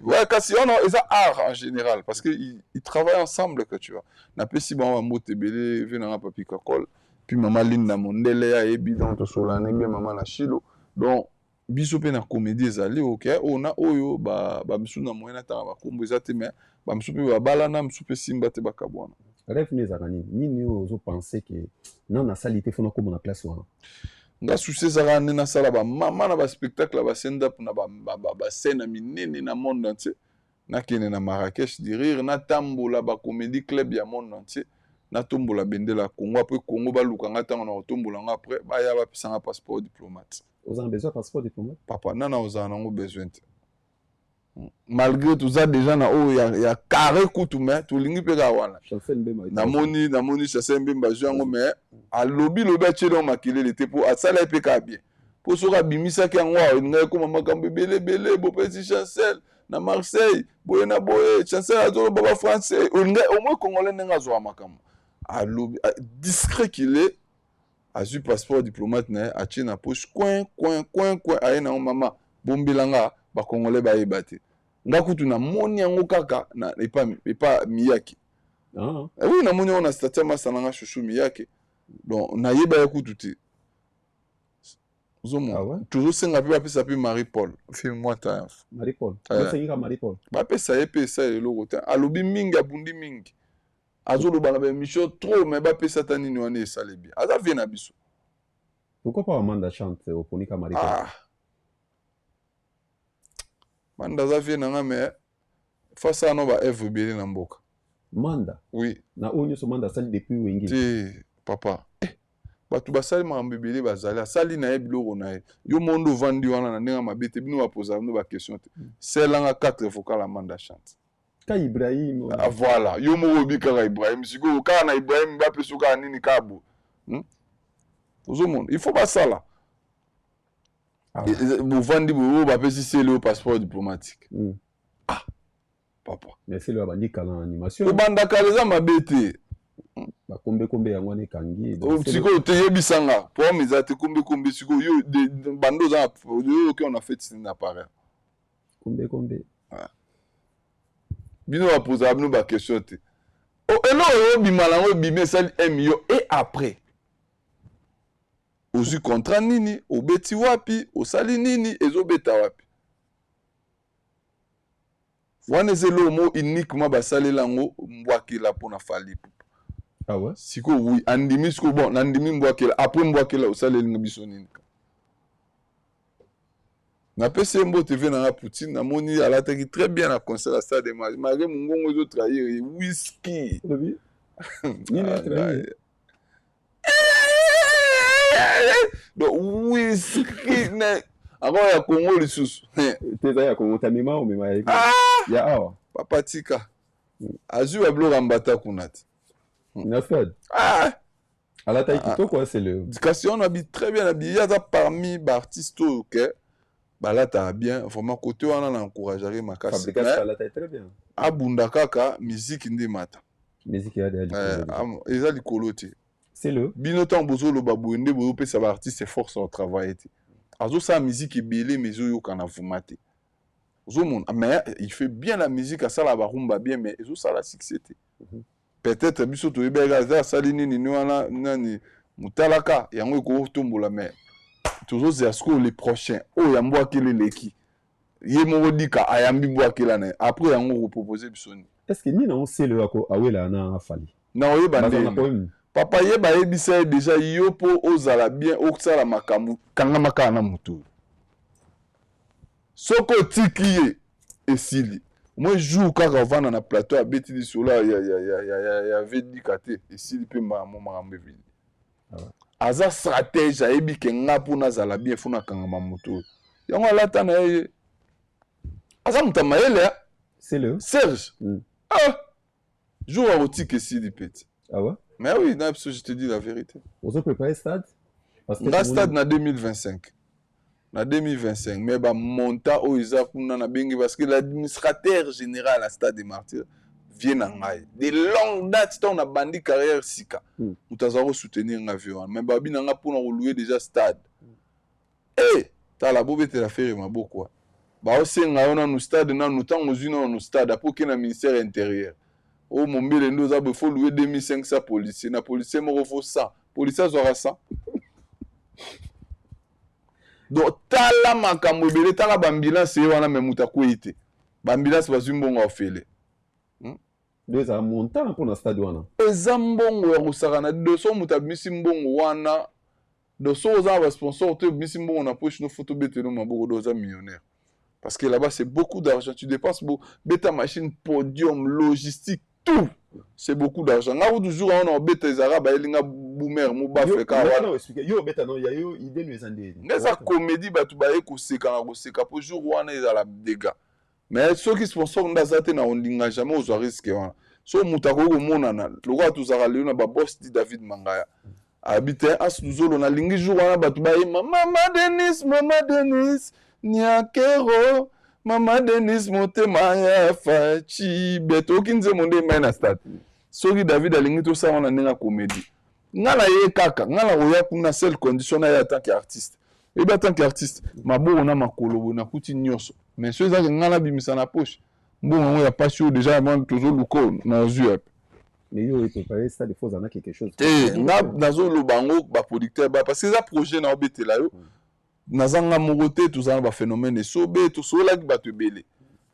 ouais, kasi wana eza art en général, parce que ils travaillent ensemble, que tu vois. Napesi bango bambote ebele, ve nanga Papi Kakol, puis mama Linda mondele ayebi. Donc tosolana bien, mama na Shilo. Donc biso mpe na comédie ezali ok, oyo na oyo bamisusu na moyen natanga bakombo eza te, mais bamisusu mpe babalana, misusu mpe simba te, bakabwana. Rêve nini ezalaka? Nini nini oyo ozopense ke non, nasali te, fona komona place wana? Nga susi ezalaka nde nasala bamama na baspectacle ya bastand-up na bascène ya minene na monde entier. Nakende na Marrakech du rire, natambola bacomédie club ya monde entier, natombola bendela ya Congo. Après Congo baluka nga, ntango na kotombola nga, après baya bapesanga passeport diplomate. Oza na besoin passeport diplomate? Papa, nana ozala nango besoin te, malgré toza déjà na oyo ya carré kutu, mais tolingi mpe kaka wana. Namoni Chancel Mbemba azwi yango, mais alobi lobi atieli yango makelele te, mpo asala ye mpe kaka bien, mpo soki abimisaki yango awa, elingaki ekóma makambo ebele ebele. Bopesi Chancel na Marseille boye na boye, Chancel azoloba bafrançais, olingai au moins Congolais ndenge azwaka makambo. Alobi discret qu'il est, azwi passeport diplomate na ye, atie na poche, coin coin coin coin, aye nango: mama, bombelanga, bacongolais bayeba te. Nga kutu namoni yango kaka na epa, epa Miyake. Ah. Eh oui, namoni yango na statut ya masa na nga Chouchou Miyake. Donc nayeba ye kutu te. Ozomona. Ah ouais? Tozosenga mpe bapesa mpe Marie Paul film mwata. Marie Paul. Eh. Osengika Marie Paul. Bapesa ye mpe esala eloko te. Alobi mingi, abundi mingi. Azoloba na baémission trop, mais bapesa ata nini wana esali bien. Aza vie na biso. Pourquoi pas Amanda chante oponika Marie Paul? Ah. Manda aza vie na nga, mais face ano ba œuvre ebele na mboka. Manda. Oui. Na oyo nyonso Manda asali depuis Wenge. Te papa. Eh, bato basali makambo ebele bazali, asali na ye biloko na ye. Yo mondo ovandi wana na ndenge mabe te, bino bapoza bino ba question te. Selanga 4 vocal Amanda chante. Ka Ibrahim. Ah, voilà, yo moko oyebi kaka Ibrahim, sikoyo kaka na Ibrahim bapesa kaka nini kaka bo. Ozomona, il faut basala. Ah. Bovandi boye bapesi sele oyo passeport diplomatique. Ah, papa. Mais sele abandi kala na animation. Obanda kala eza mabe te. Bakombe kombe yango wana ekangi. Sikoyo te yebisanga, problème eza te kombe kombe sikoyo yo bando oza yo oke on a fait na appareil. Kombe kombe. Ah. Bino bapozaka bino ba question te. Eloko oyo obima nango ebimi esali 1 million et après. Ozwi contrat nini, obeti wapi, osali nini, ezobeta wapi. Wana eza eloko moko uniquement basalela yango mbwakela mpona Fally Ipupa. Ah ouais? Sikoyo oui, andimi sikoyo, bon, nandimi mbwakela, après mbwakela osaleli biso nini? Napesi ye mbote ve nanga Poutine, namoni alataki très bien na concert ya Stade de Martyrs, malgré mongongo ezotrahir ye, whisky. Olobi? Nini etrahir? Donc whisky ne encore ya Congo lisusu. Te eza ya Congo, tamema omema ya ya awa. Papa tika. Azwi ba biloko ya mbata kuna te. Na stade. Ah! Alataki kitoko asele. Kasi on habille très bien habillé, aza parmi ba artistes oyo ke balataka bien, vraiment côté wana na encouragerait makasi. Fabrigas alataki très bien. Abunda kaka musique nde mata. Musique ya likolo. Eza likolo te. C'est le bino ntango bozoloba boye nde bozopesa ba artiste force ya travailler te. Azosala musique ebele mais ezoyokana vraiment te. Ozomona, mais il fait bien la musique, asala ba rumba bien mais ezosala succès te. Peut-être biso toyebaka aza asali nini ni wana nani mutalaka yango ekotombola, mais tozozela sikoyo le prochain oyo ya mbwakela eleki ye moko dika ayambi mbwakela na ye après yango okopropose biso nini. Est-ce que nini osele ako awela na Fally? Na oyeba ndenge papa ye bayebisa ye déjà yo po ozala bien osala makambo kangama kaka na motu soko otiki ye esili. Moi jour kaka ovanda na plateau abeti lisolo ya vedika te esili mpe makambo evili. Aza stratège ayebi ke nga mpo nazala bien fo nakangama motu oyo yango alata na ye aza moto ya mayele. C'est le Serge. Ah, jour akotika esili peti. Ah ouais? Mais oui, na je te dis la vérité. Ozo préparer stade? Parce que nga stade na 2025. Na 2025, mais ba monta oyo eza kuna na bengi parce que l'administrateur général à Stade des Martyrs vient na ngai. De longue date tant na bandi carrière sika. Mutu aza ko soutenir nga vieux wana. Mais babi na nga pona ko louer déjà stade. Eh, tala bobetela faire maboko. Ba osenga yo nanu stade nanu tango ozwi nanu stade apo ke na ministère intérieur. O mombele ndo za faut louer 2500 policiers. Na policier moko faut 100. Policier azwaka 100. Donc tala makambo ebele tala ba ambulance ye wana me mutu akwei te. Ba ambulance bazwi mbongo ofele. Eza montant mpona stade wana. Eza mbongo ya kosaka na doso mutu abimisi mbongo wana. Doso oza ba sponsor te obimisi mbongo na poche no photo betelo maboko do oza millionnaire. Parce que là-bas c'est beaucoup d'argent, tu dépenses beaucoup, bêta machine, podium, logistique, tout. C'est beaucoup d'argent. Nga toujours on a bêta les arabes elinga boomer mo ba freka wa. Yo bêta non ya yo idée nous ezande. Ngeza comédie ba tu ba ko seka na ko seka po jour wana ezala dégâts. Mais ceux qui sponsor ndaza te na ondinga jamais ozwa risque wana. So muta ko ko monana, lokwa tuzaka leo na ba boss di David Mangaya. Habite asuzolo na lingi jour wana batu ba mama Denis, mama Denis Niakero, mama Denis motema ya fachi beto okinze monde mai na stade. Soki David alingi to sala na ndenge comédie. Nga na ye kaka, nga na oya kuna seule condition na ye en tant qu'artiste. Et bien en tant qu'artiste, maboko na makolo na kuti nyonso. Mais soki ezaki ngai nabimisa na poche, mbongo yango ya pasi oyo déjà avant tozoluka oyo nazwi wapi? Mais yo préparé stade, il faut ozala quelque chose. Te, nga nazoloba yango, baproducteur ba, parce que eza projet na obetela yo. Naza nga moko te, tozala na baphénomène esobe, tosololaki bato ebele.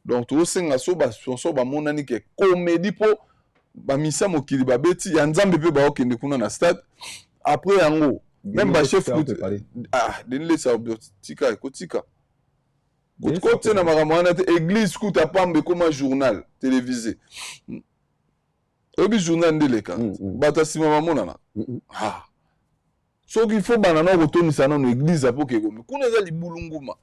Donc tozosenga so basponsor bamonani ke comédie, mpo bamisia mokili babeti ya Nzambe mpe baokende kuna na stade. Après yango, même bachef, ah, Denis Lesa, tika ekotika kotie na makambo wana te. Église kuta pamba ekóma journal télévisé. Oyebi journal nde eleka, bato ya nsima bamonana. Ah. Soki fo banda na kotonisa nano église, apoke ekomi kuna eza libulu nguma,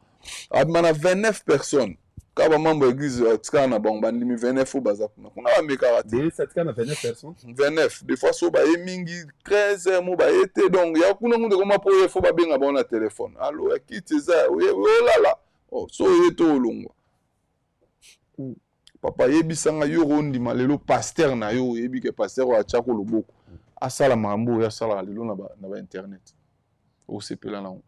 abima na 29 personnes kaka. Bamembre ya église batikala na bango, bandimi 29 oyo baza kuna. Kuna bamekaka te. 29, des fois so baye mingi 13 mo baye te. Donc ya kuna ngunde ekoma mpo oye, fo babenga bango na telefone: "Alo, ya kiti eza, olala." Oh, so oye to olongwa. Papa, yebisanga yo, kondima lelo pasteur na yo, oyebi ke pasteur oyo atiako loboko, asala makambo oyo asalaka lelo na bainternet, osepela nango?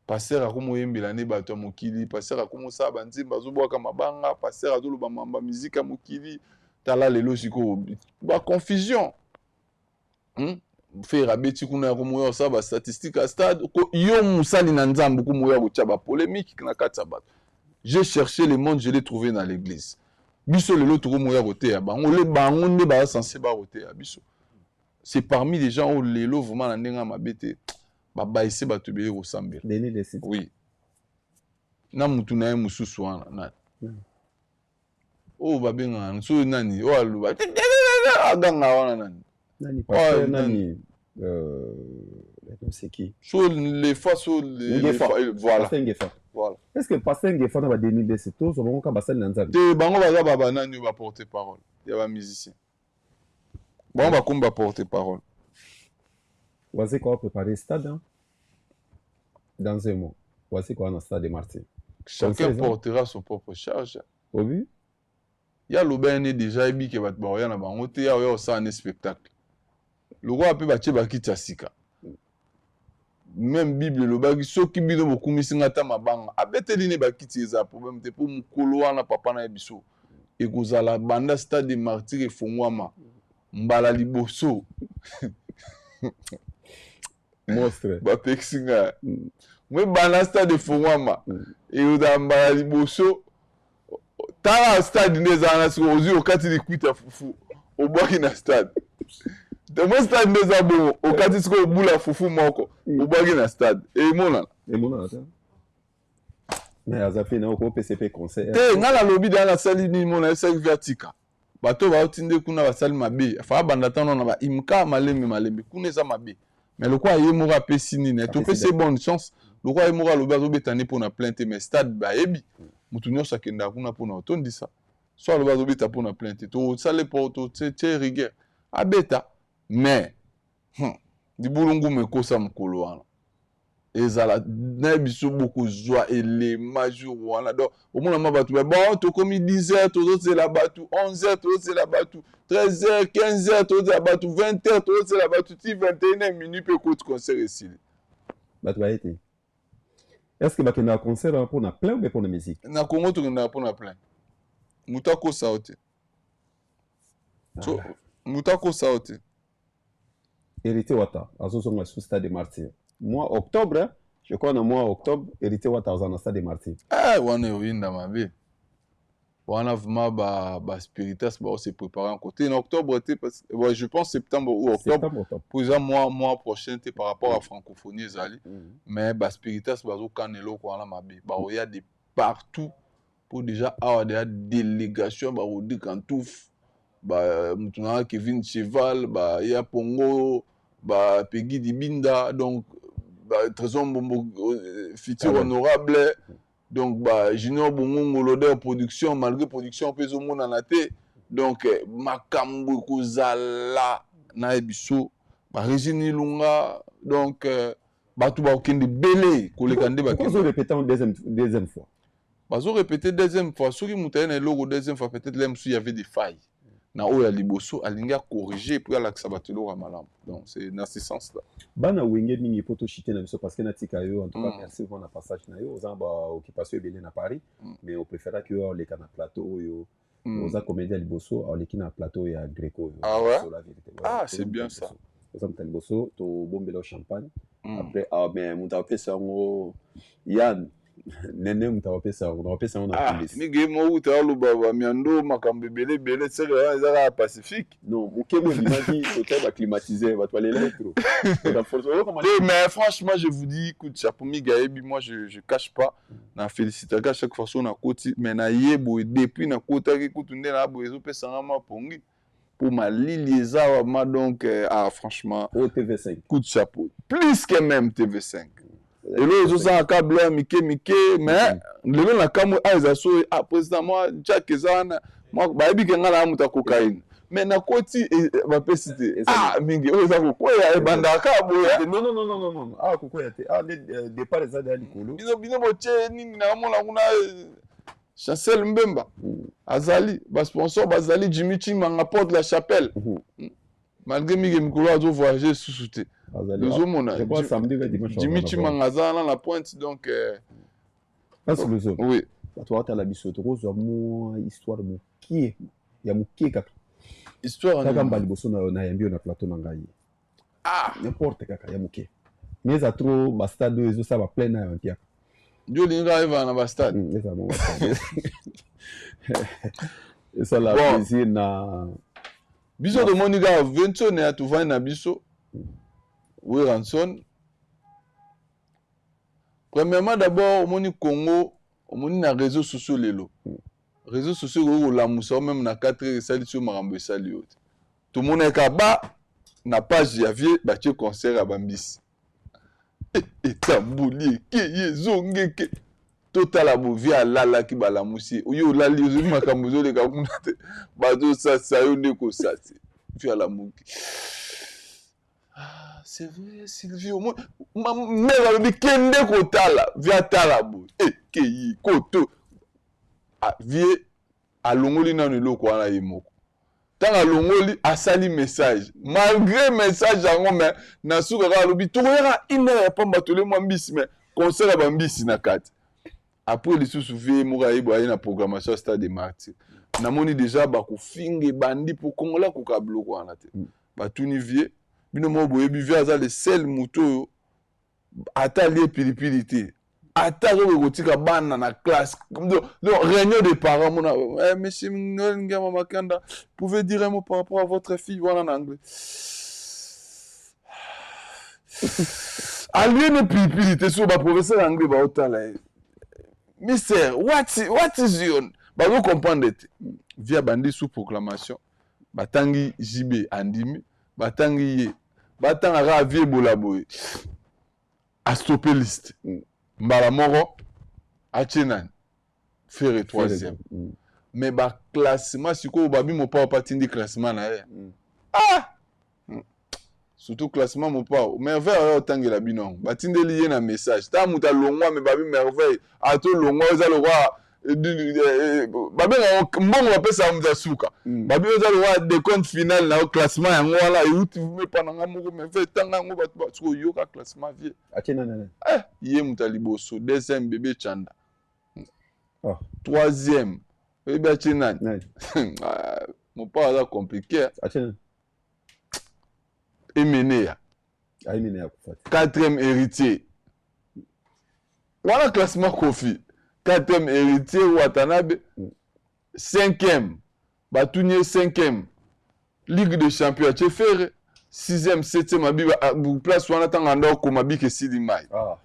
Pasteur akoma oyembela nde bato ya mokili, pasteur akoma osala banzembe, azobwaka mabanga, pasteur azoloba mamba miziki ya mokili. Tala lelo sikoyo baconfusion, Ferre abeti kuna, ya komoya osala bastatistique ya stade. Yo mosali na Nzambe, komoya kotia bapolémique na kati ya bato. J'ai cherché le monde, je l'ai trouvé dans l'église. Biso lelo tokomoya koteya bango, le bango nde baza censé bakoteya biso. C'est parmi les gens oyo lelo vraiment na ndenge ya mabe te, babayise bato ebele kosambela. Oui, na mutu na ye mosusu wana nani oyo babengaka so nani, oyo aloba aganga wana nani? Nani, pasteur nani? C'est qui? So les fois so les fois, voilà. Pasteur Ngefa. Voilà. Est-ce que pasteur Ngefa na ba 2010 tozo bango ka basali na Nzambe? Te, bango baza ba banani oyo baporte parole ya bamusicien, bango bakomi baporte parole. Wazekwa préparer stade, hein? Dans un mois Wazekwa na stade des Martyrs. Chacun portera son propre charge. Obi. Ya loba ene déjà, yebi ke bato bakoya na bango te. Ya oya kosala ne spectacle lokola mpe batie bakiti ya sika. Même Bible elobaki soki bino bokumisi nga, ata mabanga abeteli ne bakiti, eza problème te. Mpo mokolo wana, papa na ye biso, ekozala banda stade de Martyr efongwama mbala liboso. Monstre. Bapekisi nga mwe banda stade efongwama, ekozala mbala liboso. Tala stade nde ezala na sikoyo, ozwi okati likwita fufu, obwaki na stade. Mo stade nde eza bongo, okati sikoyo obula fufu moko, obwaki na stade, emonana. Emonana te, mais aza mpe na okopesa mpe conseil. Te, ngai nalobi deya, nasali nini, mona esaki vi atika bato bauti nde kuna basali mabe. Afa abanda ntango na baimka malembe malembe, kuna eza mabe. Mais lokola ye moko apesi nini, topesi ye bonne chance. Lokola ye moko alobi azobeta nde mpona plein te, mais stade bayebi motu nyonso akendaka kuna mpona otondisa. So alobi azobeta mpona plein te, tosale po totie rigueur, abeta. Mais libulu ngumu ekosa mokolo wana ezala na biso, bokozwa elema jour wana. Donc omona ma bato, bon, tokomi 10 heures tozozela bato, 11 heures tozozela bato, 13 heures, 15 heures tozozela bato, 20 heures tozozela bato, ti 21 heures minuit mpe ekoti, concert esili. Bato baye te. Est ce que bakendaka concert wana mpona plein ou bien mpona musique? Na Congo tokendaka mpona plein. Moto akosa yo te. So, moto akosa yo te. Héritier Wata azozonga sur stade de Martyr mois octobre, je crois. Na mois octobre, Héritier Wata aza na stade de Martyr. Eh, wana eoyinda mabe wana vraiment. Ba spiritas bao se préparer encore te na octobre te, parce ouais, je pense septembre ou octobre. Septembre, octobre. Po eza mois prochain te par rapport à francophonie ezali. Mais baspiritas bazokana eloko wana mabe, baoya de partout. Po déjà awa deya délégation barodi Kantouf, mutu nanga Kevin Cheval, baya Pongo, bapegi Dibinda, donc Trésor Mbombo, futur honorable, donc ba Junior Bongongo, Loder Production, malgré production mpe ezomonana te. Donc makambo ekozala nayebi so barégine Ilunga. Donc bato bakokende ebele koleka nde. Bakende deuxième fois. Bazorépéter deuxième fois. Soki moto aye na eloko deuxième fois, peut-être le mosusu y avait des failles. Na oyo ya liboso alingi a corriger puis alakisa bato eloko ya malamu. Donc c'est dans ce sens là. Bana Wenge mingi po to chiter na biso parce que natika yo en tout cas merci vraiment na passage na yo oza na ba occupation ebele na Paris mais o preferaki yo oleka na plateau oyo oza comédien ya liboso oleki na plateau ya Greco oyo. Ah ouais? Sur la vérité. Ouais, Ah, oza c'est moto bien ya ça. liboso. Oza moto ya liboso tobombela yo champagne. Après ah mais moto apesa yango Yann Nene moto akopesa yango nakopesa yango na Ah, coulisse. Mige mouta aloba ba miando makambo ebele ebele seke wana eza kaka pacifique. Non, moke boye ebimaki hotel ba climatiseur bato balelaki trop. Donc, force oyoka mali. Eh, mais franchement, je vous dis, coup de chapeau, Miga Ebi, moi, je cache pas. Na félicitaka chaque fois so na koti, mais na ye boye depuis na kotaki kutu nde na boye ezopesa nga mapongi po malili eza wa ma donc ah franchement Oyo TV5. coup de chapeau. Plus que même TV5. Lelo ezosala ka biloko ya mike mike mais lelo na kamwe ah eza so ah président moi Jack eza wana moi bayebi ke nga na moto ya cocaïne mais nakoti bapesi te ah mingi oyo eza kokweya ebandaka kaka boye. Non non non non non non ah kokweya te ah nde départ eza deya likolo. Bino bino botie nini naomona kuna Chancel Mbemba azali ba sponsor bazali Jimmy Chimanga porte la chapelle malgré mingi mikolo azo voyager susu te. Tozomona Je crois samedi ou dimanche. Jimmy Chimanga aza wana na pointe donc Parce que Luzo, oui. Bato batala biso tokozwa mwa histoire mokie ya mokie kaka. Histoire kaka nini? mbala liboso na nayambi yo na plateau na ngai. Ah! N'importe kaka ya mokie. Mais eza trop ba stade oyo ezosala ba plein na ya mpiaka. Yo olingi kaka evanda na ba stade? Eza bongo ba stade. Esala Bon. plaisir na Biso tomoni kaka Vincent ya tovandi na biso. Werrason. Premièrement d'abord omoni Congo, omoni na réseaux sociaux lelo. Réseaux sociaux ekoki kolamusa yo même na 4 heures esali so makambo esali yo te. Tomonaka ba na page ya vie batie concert ya bambisi. Etamboli ekeye ezongeke. Totala bo vie alalaki balamusi. Oyo olali ozwi makambo ezoleka kuna te. Bazosasa yo nde kosasa. Vie alamuki. Ah, c'est vrai Sylvie, au moins ma mère alobi kende kotala, vie atala boye. Ekeyi koto. Ah, vie alongoli nanu eloko wana ye moko. Ntango alongoli asali message. Malgré message yango mais na suka kaka alobi tokoyaka une heure ya pamba tole mwa mbisi mais concert ya bambisi na kati. Après lisusu vie moko ayebi aye na programmation ya Stade des Martyrs. Namoni déjà bakofinga ebandi po Congolais akoka biloko wana te. Batuni vie bino moko boyebi vie aza le seul moto oyo ata alie pilipili te. Ata azokoki kotika bana na classe. Donc, donc, réunion des parents, mona, eh, monsieur Noël Ngiama Makanda, pouvez dire un mot par rapport à votre fille, voilà en anglais. Alie ne pilipili te, so ba professeur anglais ba otala ye. Mister, what is your, bazo comprendre te. Via bandi sous proclamation, batangi JB andimi, batangi ye, batanga kaka vie bola boye. A stopper liste. Mbala moko atie nani? Ferre troisième. Mais ba classement sikoyo babi mopao pa tindi classement na ye. Ah! Surtout classement mopao. Merveille oyo otangela bino yango. Batindeli ye na message. Ta muta longwa mais babi merveille ato longwa eza lokwa babenga mbongo bapesa muta suka. Babi eza lokwa décompte final na classement yango wana euti mepa na nga moko merveille tanga yango bato ba sikoyo yoka classement vie. Atie nani, nani? Eh, ye muta liboso, deuxième bébé Chanda. Ah. Troisième, oyebi atie nani? Nani? Ah, mon père aza compliqué. Atie nani? Emeneya. Ah, Emeneya kufa te. Quatrième héritier. Voilà classement Koffi. Quatrième héritier Watanabe. Cinquième. Batunier cinquième. Ligue des champions atie Ferre. Sixième, septième, abi, ah, bu, place wana tanga ndoko mabike sidi mai. Ah.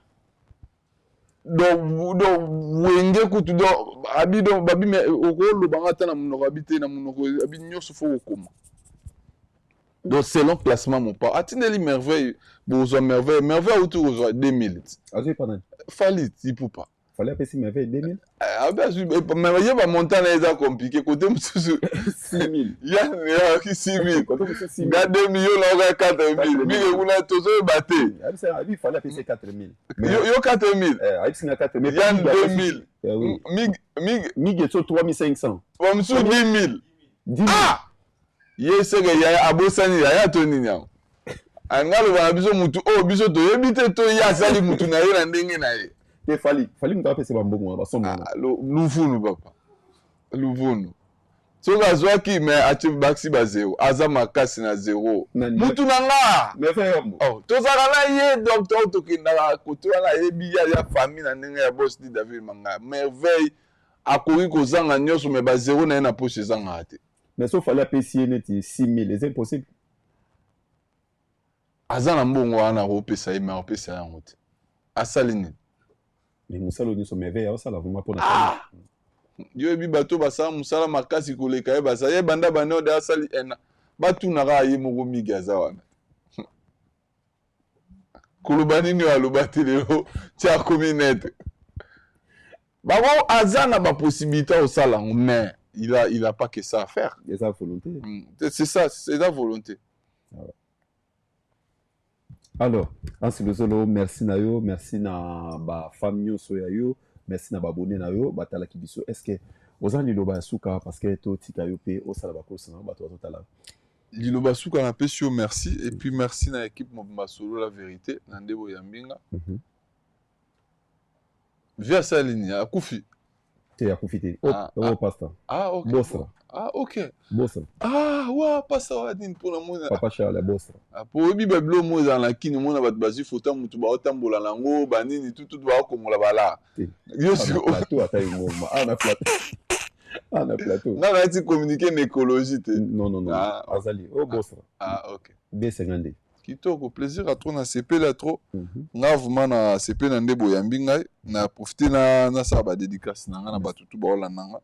Donc, donc, wenge kutu, donc, abi, donc, babi, mais, okolo, banga ta na monoko, abi te na monoko, abi nyonso fo kokoma. Donc, selon classement, mon père, atindeli merveille, bozwa merveille, merveille auti kozwa 2000. Azwi pa nani? Fally Ipupa. Fally apesi merveille 2000? Eh, abi azwi, eh, mais ye ba montant na ye eza compliqué, côté mosusu 6000. Ya, ya, ki 6000. Côté mosusu 6000. Nga 2000, yo na oka 4000. 4000. Mingi kuna tozoyeba te. Abi sa, abi Fally apesi 4000. Yo, yo 4000. Eh, abi singa 4000. Ya Mingi apesi 2000. Eh, oui. Mig, mig. Mig etso 3500. Ba mosusu 10000. 10000. Ah! Ye seke yaya abosani yaya to nini yango? Alingi aloba na biso mutu oyo biso toyebi te to ye asali mutu na ye na ndenge na ye. Te Fally, Fally mutu apesa ba mbongo wana ba somme wana. Ah, luvunu papa. Luvunu. Soki azwaki mais atie bakisi ba zero. Aza makasi na zero. Mutu na nga. Mais frère Yambo. Oh, tozalaka na ye donc to tokendaka kote wana ayebi ya ya famille na ndenge ya boss dit David Mangaya. Merveille akoki kozanga nyonso mais ba zero na ye na poche ezangaka te. Mais so Fally apesi ye neti 6000 eza impossible. Aza na mbongo wana akopesa ye mais akopesa yango te. Asali nini? Mais mosala oyo nyonso merveille aosala vraiment mpona ah! Yo oyebi bato basala mosala makasi koleka ye basala ye banda banda oyo asali ena batunaka ye moko migi aza wana koloba nini oyo aloba te lelo ti akomi nete bango aza na bapossibilité osala yango mais il a pas que ça à faire. Eza volonté. C'est ça, eza volonté. Ah ouais. Alors, Hanse Luzolo, merci na yo, merci na ba femme nyonso ya yo, merci na ba abonné na yo, batalaki biso. Est-ce que oza liloba ya suka parce que totika yo mpe osala bakosi na yo bato bazotala? Liloba suka, napesi yo merci et puis merci na équipe mobimba Solo la vérité na nde boyambi nga. Vi asali nini? Akufi? Te, akufi te. Oh, ah, oh, pasteur. Ah, ok. Bostra. Ah, ok. Bostra. Ah, wa pasta wa nini mpona mona. Papa Charles Bostra. Ah, po oyebi babilo mo ezala na kini omona bato bazwi foto ya motu baotambola nango banini tutu baokongola bala. Yo plateau ata engoma. Ah, na plateau. Ah, na plateau. Nga nayati communiquer na écologie te. Non, non, non. Ah, azali. Oh, Bostra. Ah, ok. B52. Kitoko, plaisir à trop, nasepeli trop. Nga vraiment nasepeli na nde boyambi ngai na profite na nasala badédicace na nga na bato tu baolanda nga.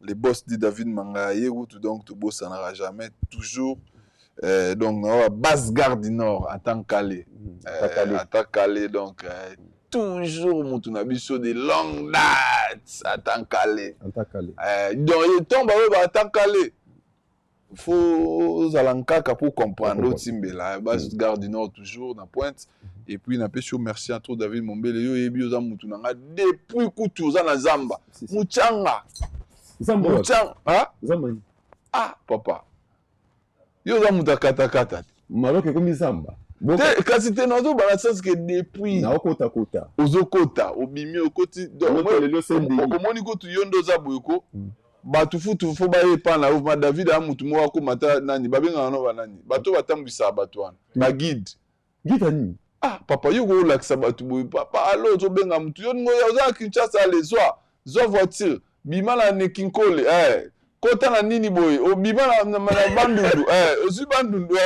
Le boss dit David Mangaya ye kutu donc tobosanaka jamais toujours. Donc na base gare du Nord en tant calé, en tant calé, donc toujours mutu na biso de longue date en tant calé. En tant calé. Donc ntongo baoyo en tant calé faut ozala nkaka pour comprendre otimbela base gare du Nord toujours na pointe. Et puis napesi yo merci à trop, David Mombele. Yo oyebi oza mutu na nga depuis kutu oza na zamba muchanga. Muchanga. Ah papa, yo oza mutu akatakata te. Maroc ekomi zamba? Te, kasi te, nazobala sens que depuis naokotakota. Ozokota, obimi, okoti, omoni kutu yo nde oza boye ko bato futu fo baye epa na yo. Ma David aya mutu moko akóma ta nani babengaka no banani, bato batambwisaka bato wana, baguide. Guide nini? Ah papa, yo koolakisa bato boye papa. Alo ozobenga mutu yo ningo oza na Kinshasa, ale zwa zwa voiture, bima na Nekinkole, kota na nini boye, obima na Bandundu, ozwi Bandundu,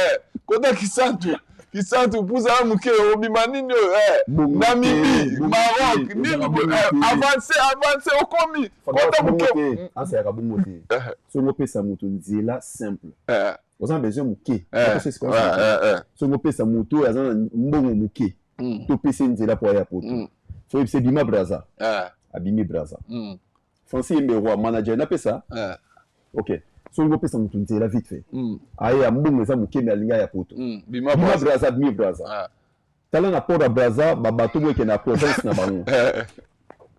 kota Kisantu, Kisantu pusana moke, obima nini oyo, Namibie, Maroc, nini boye, avance, avance, okomi, kota moke. Asayaka bongo te. Soki opesa moto nzela simple, oza na besoin moke. Soki opesa moto oyo aza na mbongo moke, topesa ye nzela po aya poto. So oyebisa bima Braza, abimi Braza. Francis Yembe roi manager napesa. Ok, soki opesa moto nzela vite fait, aya, mbongo eza moke me alingi aya poto, bima Braza, bimi Braza. Tala na port ya Braza, babato boyo ekende na province na bango.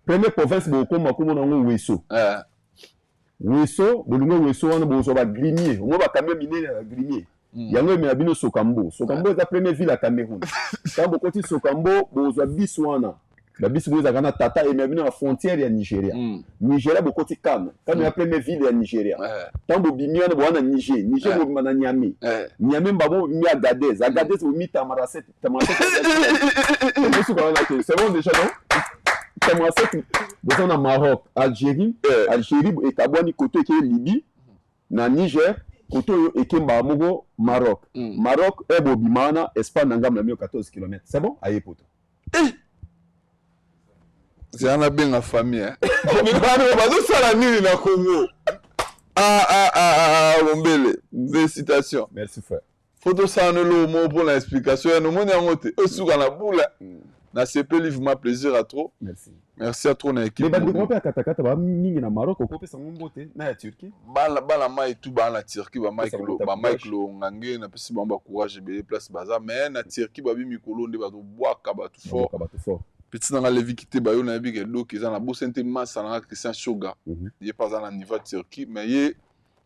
Première province bokokoma, komona yango Weso. Weso, bolingo Weso wana, bozwa bagrumier, omoi bacamion minene ya bagrumier yango emema bino Sokambo. Sokambo eza première ville ya Cameroun. Ntango bokoti Sokambo, bozwa bus wana, babisi boyo ezalaka na tata, emema bino na frontière ya Nigeria. Nigeria, bokoti Kano. Kano ya première ville ya Nigeria. Ntango bobimi wana, boza na Niger. Niger, bobima na Niamey. Niamey, mbabo bobimi Agadez. Agadez, bomi Tamanrasset. Tamanrasset, osuka wana te, c'est bon déjà. Non, Tamanrasset, boza na Maroc, Algérie. Algérie ekabwani, koto eke Libye na Niger, koto oyo ekembaka moko Maroc. Maroc e bobima wana Espagne na ngambo na mio 14 km, c'est bon, aye poto. Zela nabenga famille bazosala nini na Congo. Ah, ah, ah, ah, Mombele, félicitation. Merci frère. Fo tosala no eloko moko mpona explication ya nomoni yango te osuka na bula. Nasepeli vraiment, plaisir à trop. Merci. Merci à trop na équipe. Mais bandeko mpe ya katakata ba mingi na Maroc, okopesa ngo mbote na ya Turquie. Bana, bana mai tu baa na Turquie, bamike Longange, napesi bango bacourage ebele place baza. Mais na Turquie babi mikolo nde bazobwaka bato fort. Bato fort. Petit nanga Levi Kite bayo, nayebi ke doki eza na bosani te. Masa nanga Christian Shoga, ye mpe aza na niveau ya Turquie, mais ye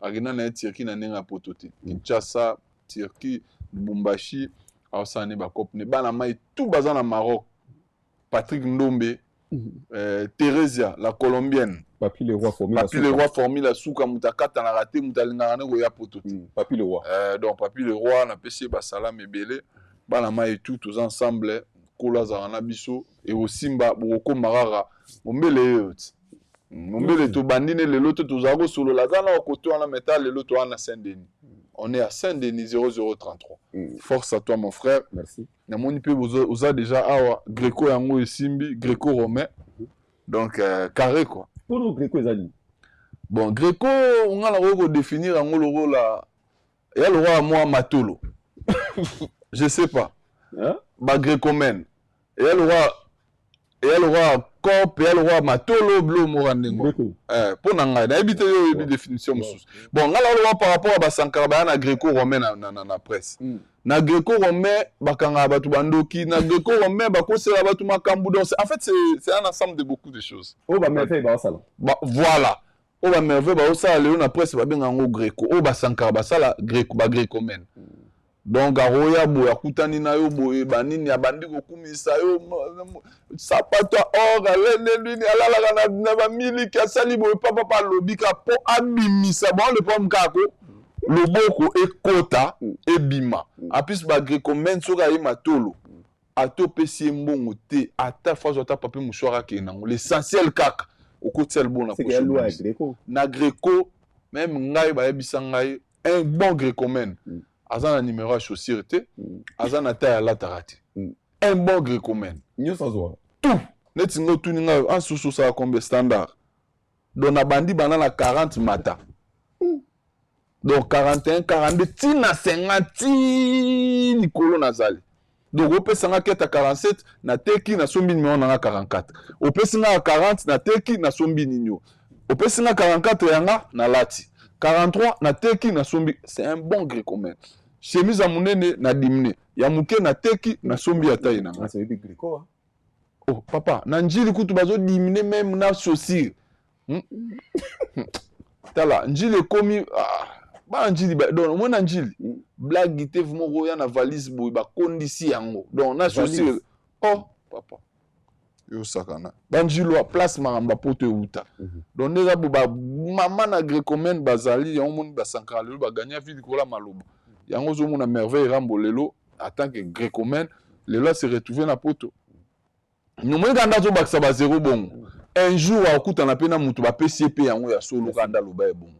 Akenda na ye Turquie na ndenge ya poto te. Kinshasa, Turquie, Lubumbashi, aosala ne bacope ne bana mai tout baza na Maroc. Patrick Ndombe, Theresia la Colombienne. Papi le roi formule Papi le roi formule suka moto akatanaka te, moto alingaka ne koya poto te. Papi le roi. Donc Papi le roi napesi ye basalame ebele, bana mai tout toza ensemble, nkolo azalaka na biso ekosimba, bokokoma kaka mombele yeyo ti mombele tobandi ne lelo te, tozala kosolola aza na kote wana meta lelo toza na Saint-Denis. On est à Saint-Denis 0033. Force à toi mon frère. Merci. Namoni mpe oza déjà awa greco yango esimbi greco romain. Donc carré quoi. Pour greco ezali. Bon greco nga na ko définir yango lokola ya lokola mwa matolo. Je sais pas. Hein? Ba grécomène. Ya lokola corp, ya lokola matolo blo moko ndengo. Po na ngai nayebi te yo oyebi définition mosusu. Bon nga na lokola par rapport à ba Sankara ba na greco romain na presse. Na gréco-romain bakanga bato bandoki, na gréco-romain bakosela bato makambo. Donc en fait c'est un ensemble de beaucoup de choses. Oh ba merveille ba osala. Ba voilà. Oh ba merveille ba osala lelo na presse ba benga ngo gréco. Oh ba Sankara ba sala gréco ba gréco-romaine. Donc aroya boya kutani na yo boye banini abandi kokumisa yo sapato or alene lini alalaka na ba miliki asali boye papa pa lobika po abimisa bon le problème kaka loboko ekota ebima. En plus ba gréco-romaine soki aye matolo atopesi ye mbongo te ata fazo ata papier mouchoir akende nango l'essentiel kaka okotia libongo na poche. Na gréco même ngai bayebisa ngai un bon gréco-romaine aza na numéro ya chaussure te, aza na taille alataka te. Un bon gréco-romaine nyonso azwa tout neti ngo tuni ngai en susu ça combien standard. Donc na bandi bana na 40 mata. Donc 41, 42, tina 50, ti likolo nazali. Donc opesa nga keta 47 na teki na sombi numéro na nga 44. Opesa nga 40 na teki na sombi nino. Opesa nga 44 yanga na lati. 43 na teki na sombi, c'est un bon gréco-romain. Chemise ya munene na dimne, ya muke na teki na sombi ya taille na nga. Ah, c'est gréco hein. Oh papa, na njili kutu bazo dimne même na chaussure. Tala, njili ekomi ba njili ba donc mona njili blague te moko ya na valise boy ba kondisi yango. Donc na chaussure. Oh papa. Yo sakana. Ba njilo place makamba poto euta. Donc ndeza bo ba mama na gréco-romaine bazali yango moni ba Sankara lelo ba gagner vie likola maloba. Yango zo mona merveille Rambo lelo en tant que gréco-romaine lelo se retrouver na poto. Nous kanda zo bakisa ba zéro bongo. Un jour akuta na pena mutu ba pesi pe yango ya solo kanda loba e bongo.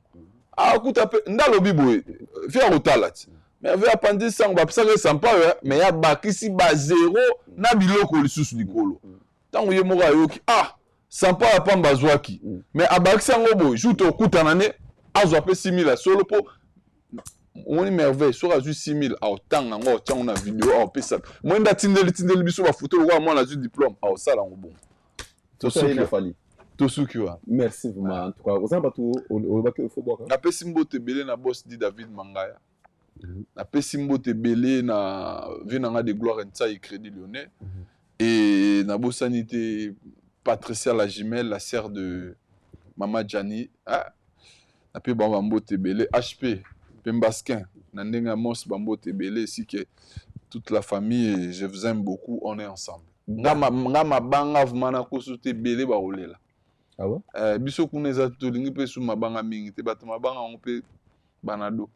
Akuta pe ndalobi boye fier otala ti. Mais avait apandi sango ba pesaka sampa mais ya bakisi ba zéro na biloko lisusu likolo. Tango ye moko ayoki ah sampa ya pamba zwaki. Mais abakisi yango boye jour to okuta na ne azwa pe 6000 solo po omoni merveille soki azwi 6000 aotanga yango aotia yango na video aopesa mwenda tindeli tindeli biso ba photo lokola mwana azwi diplôme aosala yango bongo. Tosuki wa. Merci vraiment en tout cas oza bato olobaki il faut boire. Napesi mbote ebele na boss di David Mangaya. Napesi mbote ebele na vie nanga de gloire Ntsai Crédit Lyonnais. Et na bosani te Patricia la jumelle, la sœur de Mama Gianni. Ah nape bango bambote ebele HP Pembasquin na ndenge ya Mos bambote ebele ainsi que toute la famille et je vous aime beaucoup, on est ensemble. Nga mabanga vraiment na koso te ebele ba kolela. Ah ouais? Biso kuna eza tolingi pe su mabanga mingi te bato mabanga yango pe banado.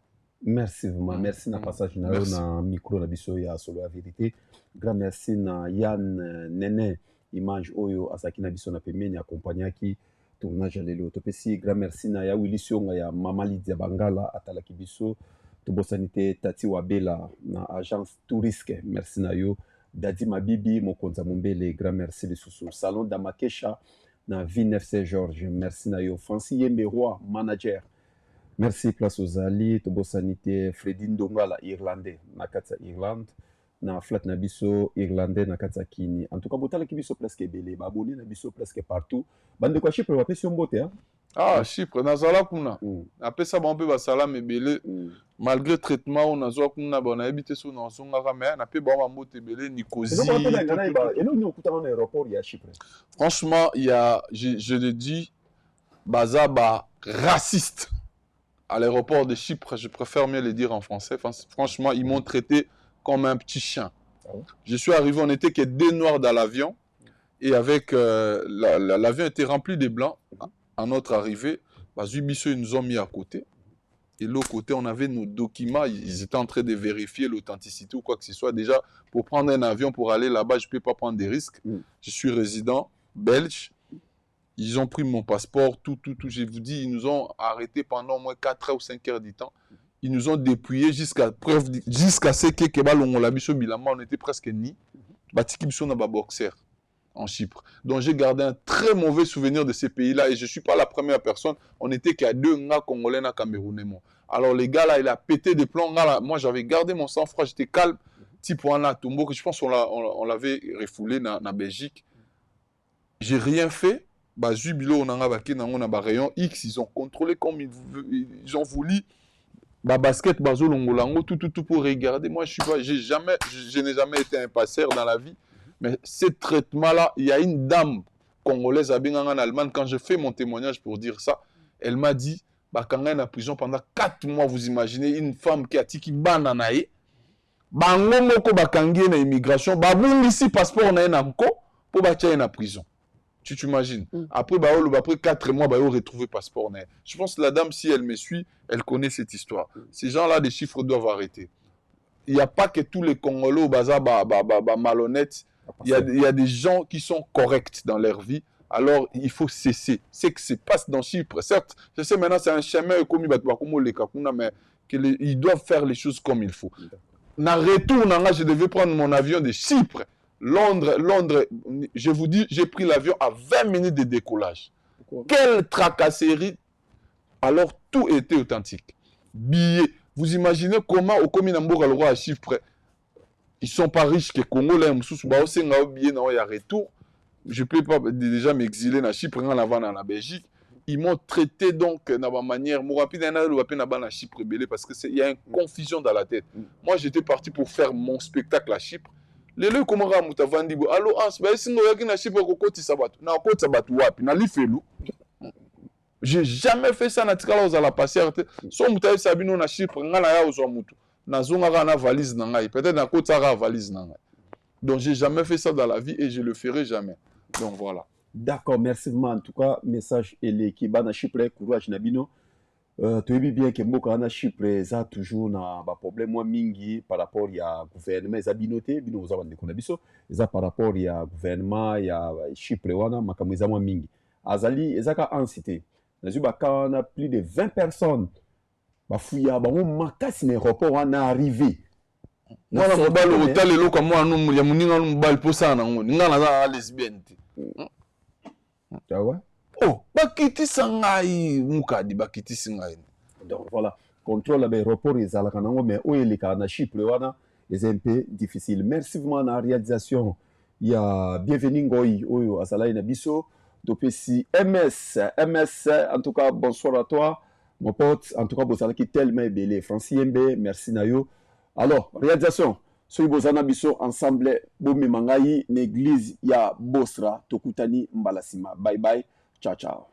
Merci vraiment, merci na passage na yo na micro na biso ya solo ya vérité. Grand merci na Yann Nene image oyo azaki na biso na pembeni accompagnaki tournage ya lelo. Topesi grand merci na ya Willy Sionga ya Mama Lydia Bangala atalaki biso. Tobosani te Tati Wabela na agence Tourisque, merci na yo. Dadi Mabibi mokonza Mombele, grand merci lisusu. Salon Damakesha na V9 Saint Georges, merci na yo. Francis Yembe Roi manager, merci place ozali. Tobosani te Freddy Ndongala irlandais na kati ya Irlande na flat na biso irlandais na kati ya Kini. En tout cas botalaki biso presque ebele, ba abonné na biso presque partout. Bandeko ya Chypre bapesi yo mbote hein? Ah Chypre nazala kuna. Napesa bango mpe basalama ebele. Malgré traitement oyo nazwa kuna ba nayebi te so nazongaka mais nape bango bambote ebele Nicosie. Eloko nini okutana na aéroport ya Chypre? Franchement, il y a je le dis baza ba raciste. À l'aéroport de Chypre, je préfère mieux le dire en français. Franchement, ils m'ont traité comme un petit chien. Ah bon? Je suis arrivé, on n'était que deux noirs dans l'avion. Et avec l'avion était rempli de blancs. À notre arrivée, bazui biso, ils nous ont mis à côté. Et l'autre côté, on avait nos documents. Ils étaient en train de vérifier l'authenticité ou quoi que ce soit. Déjà, pour prendre un avion, pour aller là-bas, je ne peux pas prendre des risques. Je suis résident belge. Ils ont pris mon passeport, tout, tout, tout. Je vous dis, ils nous ont arrêtés pendant au moins 4 heures ou 5 heures du temps. Ils nous ont dépouillés jusqu'à preuve, jusqu'à ce que balongola biso bilamba, on était presque nus. Batiki biso na ba boxer en Chypre. Donc j'ai gardé un très mauvais souvenir de ces pays-là et je suis pas la première personne. On était qu'à deux gars congolais na camerounais moi. Alors les gars là, il a pété des plombs. Là, moi j'avais gardé mon sang-froid, j'étais calme. Type wana Tombo, je pense qu'on l'a, on l'avait refoulé na Belgique. J'ai rien fait. Bazui biloko na nga bake nango na ba rayon X, ils ont contrôlé comme ils ont voulu. Ba basket bazolongola yango tout, tout, tout pour regarder. Moi je suis pas, j'ai jamais, je, je n'ai jamais été un passeur dans la vie. Mais ce traitement-là, il y a une dame congolaise à Benganga en Allemagne, quand je fais mon témoignage pour dire ça, elle m'a dit, bakanga na prison pendant 4 mois, vous imaginez, une femme qui a tiki bana na ye, bango moko bakangi ye na immigration, babungisi passeport na ye na nko, po batia ye na prison. Tu t'imagines? Après, bah, oh, après 4 mois, bah, on retrouve passeport na ye. Je pense que la dame, si elle me suit, elle connaît cette histoire. Ces gens-là, des chiffres doivent arrêter. Il n'y a pas que tous les Congolais au bazar, bah, bah, bah, bah, malhonnêtes. Il y a des gens qui sont corrects dans leur vie. Alors, il faut cesser. C'est que se passe dans Chypre. Certes, je sais maintenant, c'est un chemin comme il va comme les Kakuna, mais que les, ils doivent faire les choses comme il faut. Na retour, nanga, je devais prendre mon avion de Chypre. Londres, Londres, je vous dis, j'ai pris l'avion à 20 minutes de décollage. Pourquoi? Quelle tracasserie! Alors, tout était authentique. Billets. Vous imaginez comment, au commun Nambourg, le roi à Chypre, ils sont pas riches que Congolais, mosusu, ba osenga o billet na o ya retour. Je peux pas déjà m'exiler na Chypre, nga na vanda na Belgique. Ils m'ont traité donc na ba manière, mo rapide, na lo pe na ba na Chypre belé parce que c'est, il y a une confusion dans la tête. Moi, j'étais parti pour faire mon spectacle à Chypre. Lelo comment ra muta vandi bo allo Hans, ba singo yaki na Chypre ko kotisa bato. Na kotisa bato wapi? Na lifelu. J'ai jamais fait ça na tikala ozala passer te. So muta yebisa bino na Chypre, nga na ya ozwa mutu. Nazongaka na valise na ngai. Peut-être na kotisaka valise na ngai. Donc j'ai jamais fait ça dans la vie et je le ferai jamais. Donc voilà. D'accord, merci vraiment. En tout cas, message eleki bana Chypre, courage na bino. Toyebi bien que mboka na Chypre eza toujours na ba problème mwa mingi par rapport ya gouvernement, eza bino te, bino boza bandeko na biso, eza par rapport ya gouvernement ya Chypre wana makambo eza mwa mingi. Azali ezaka Hans te. Nazwi ba cas wana plus de 20 personnes bafuya bango makasi na aéroport wana arrivé. Mwana mobali otala eloko ya mwana ya moninga no mobali mpo osala nango, nga naza na lesbienne te. Ah ouais? Oh, bakitisa ngai mukadi, bakitisi ngai. Donc voilà, contrôle ya aéroport ezalaka nango, mais oyo elekaka na Chypre wana eza un peu difficile. Merci vraiment na réalisation ya Bienvenue Ngoyi oyo azalaki na biso. Topesi MS, MS, en tout cas bonsoir à toi mon pote, en tout cas bozalaki tellement ebele. Francis Yembe, merci na yo. Alors, réalisation, soki boza na biso ensemble, bomema ngai na église ya Bostra, tokutani mbala nsima. Bye bye, ciao ciao.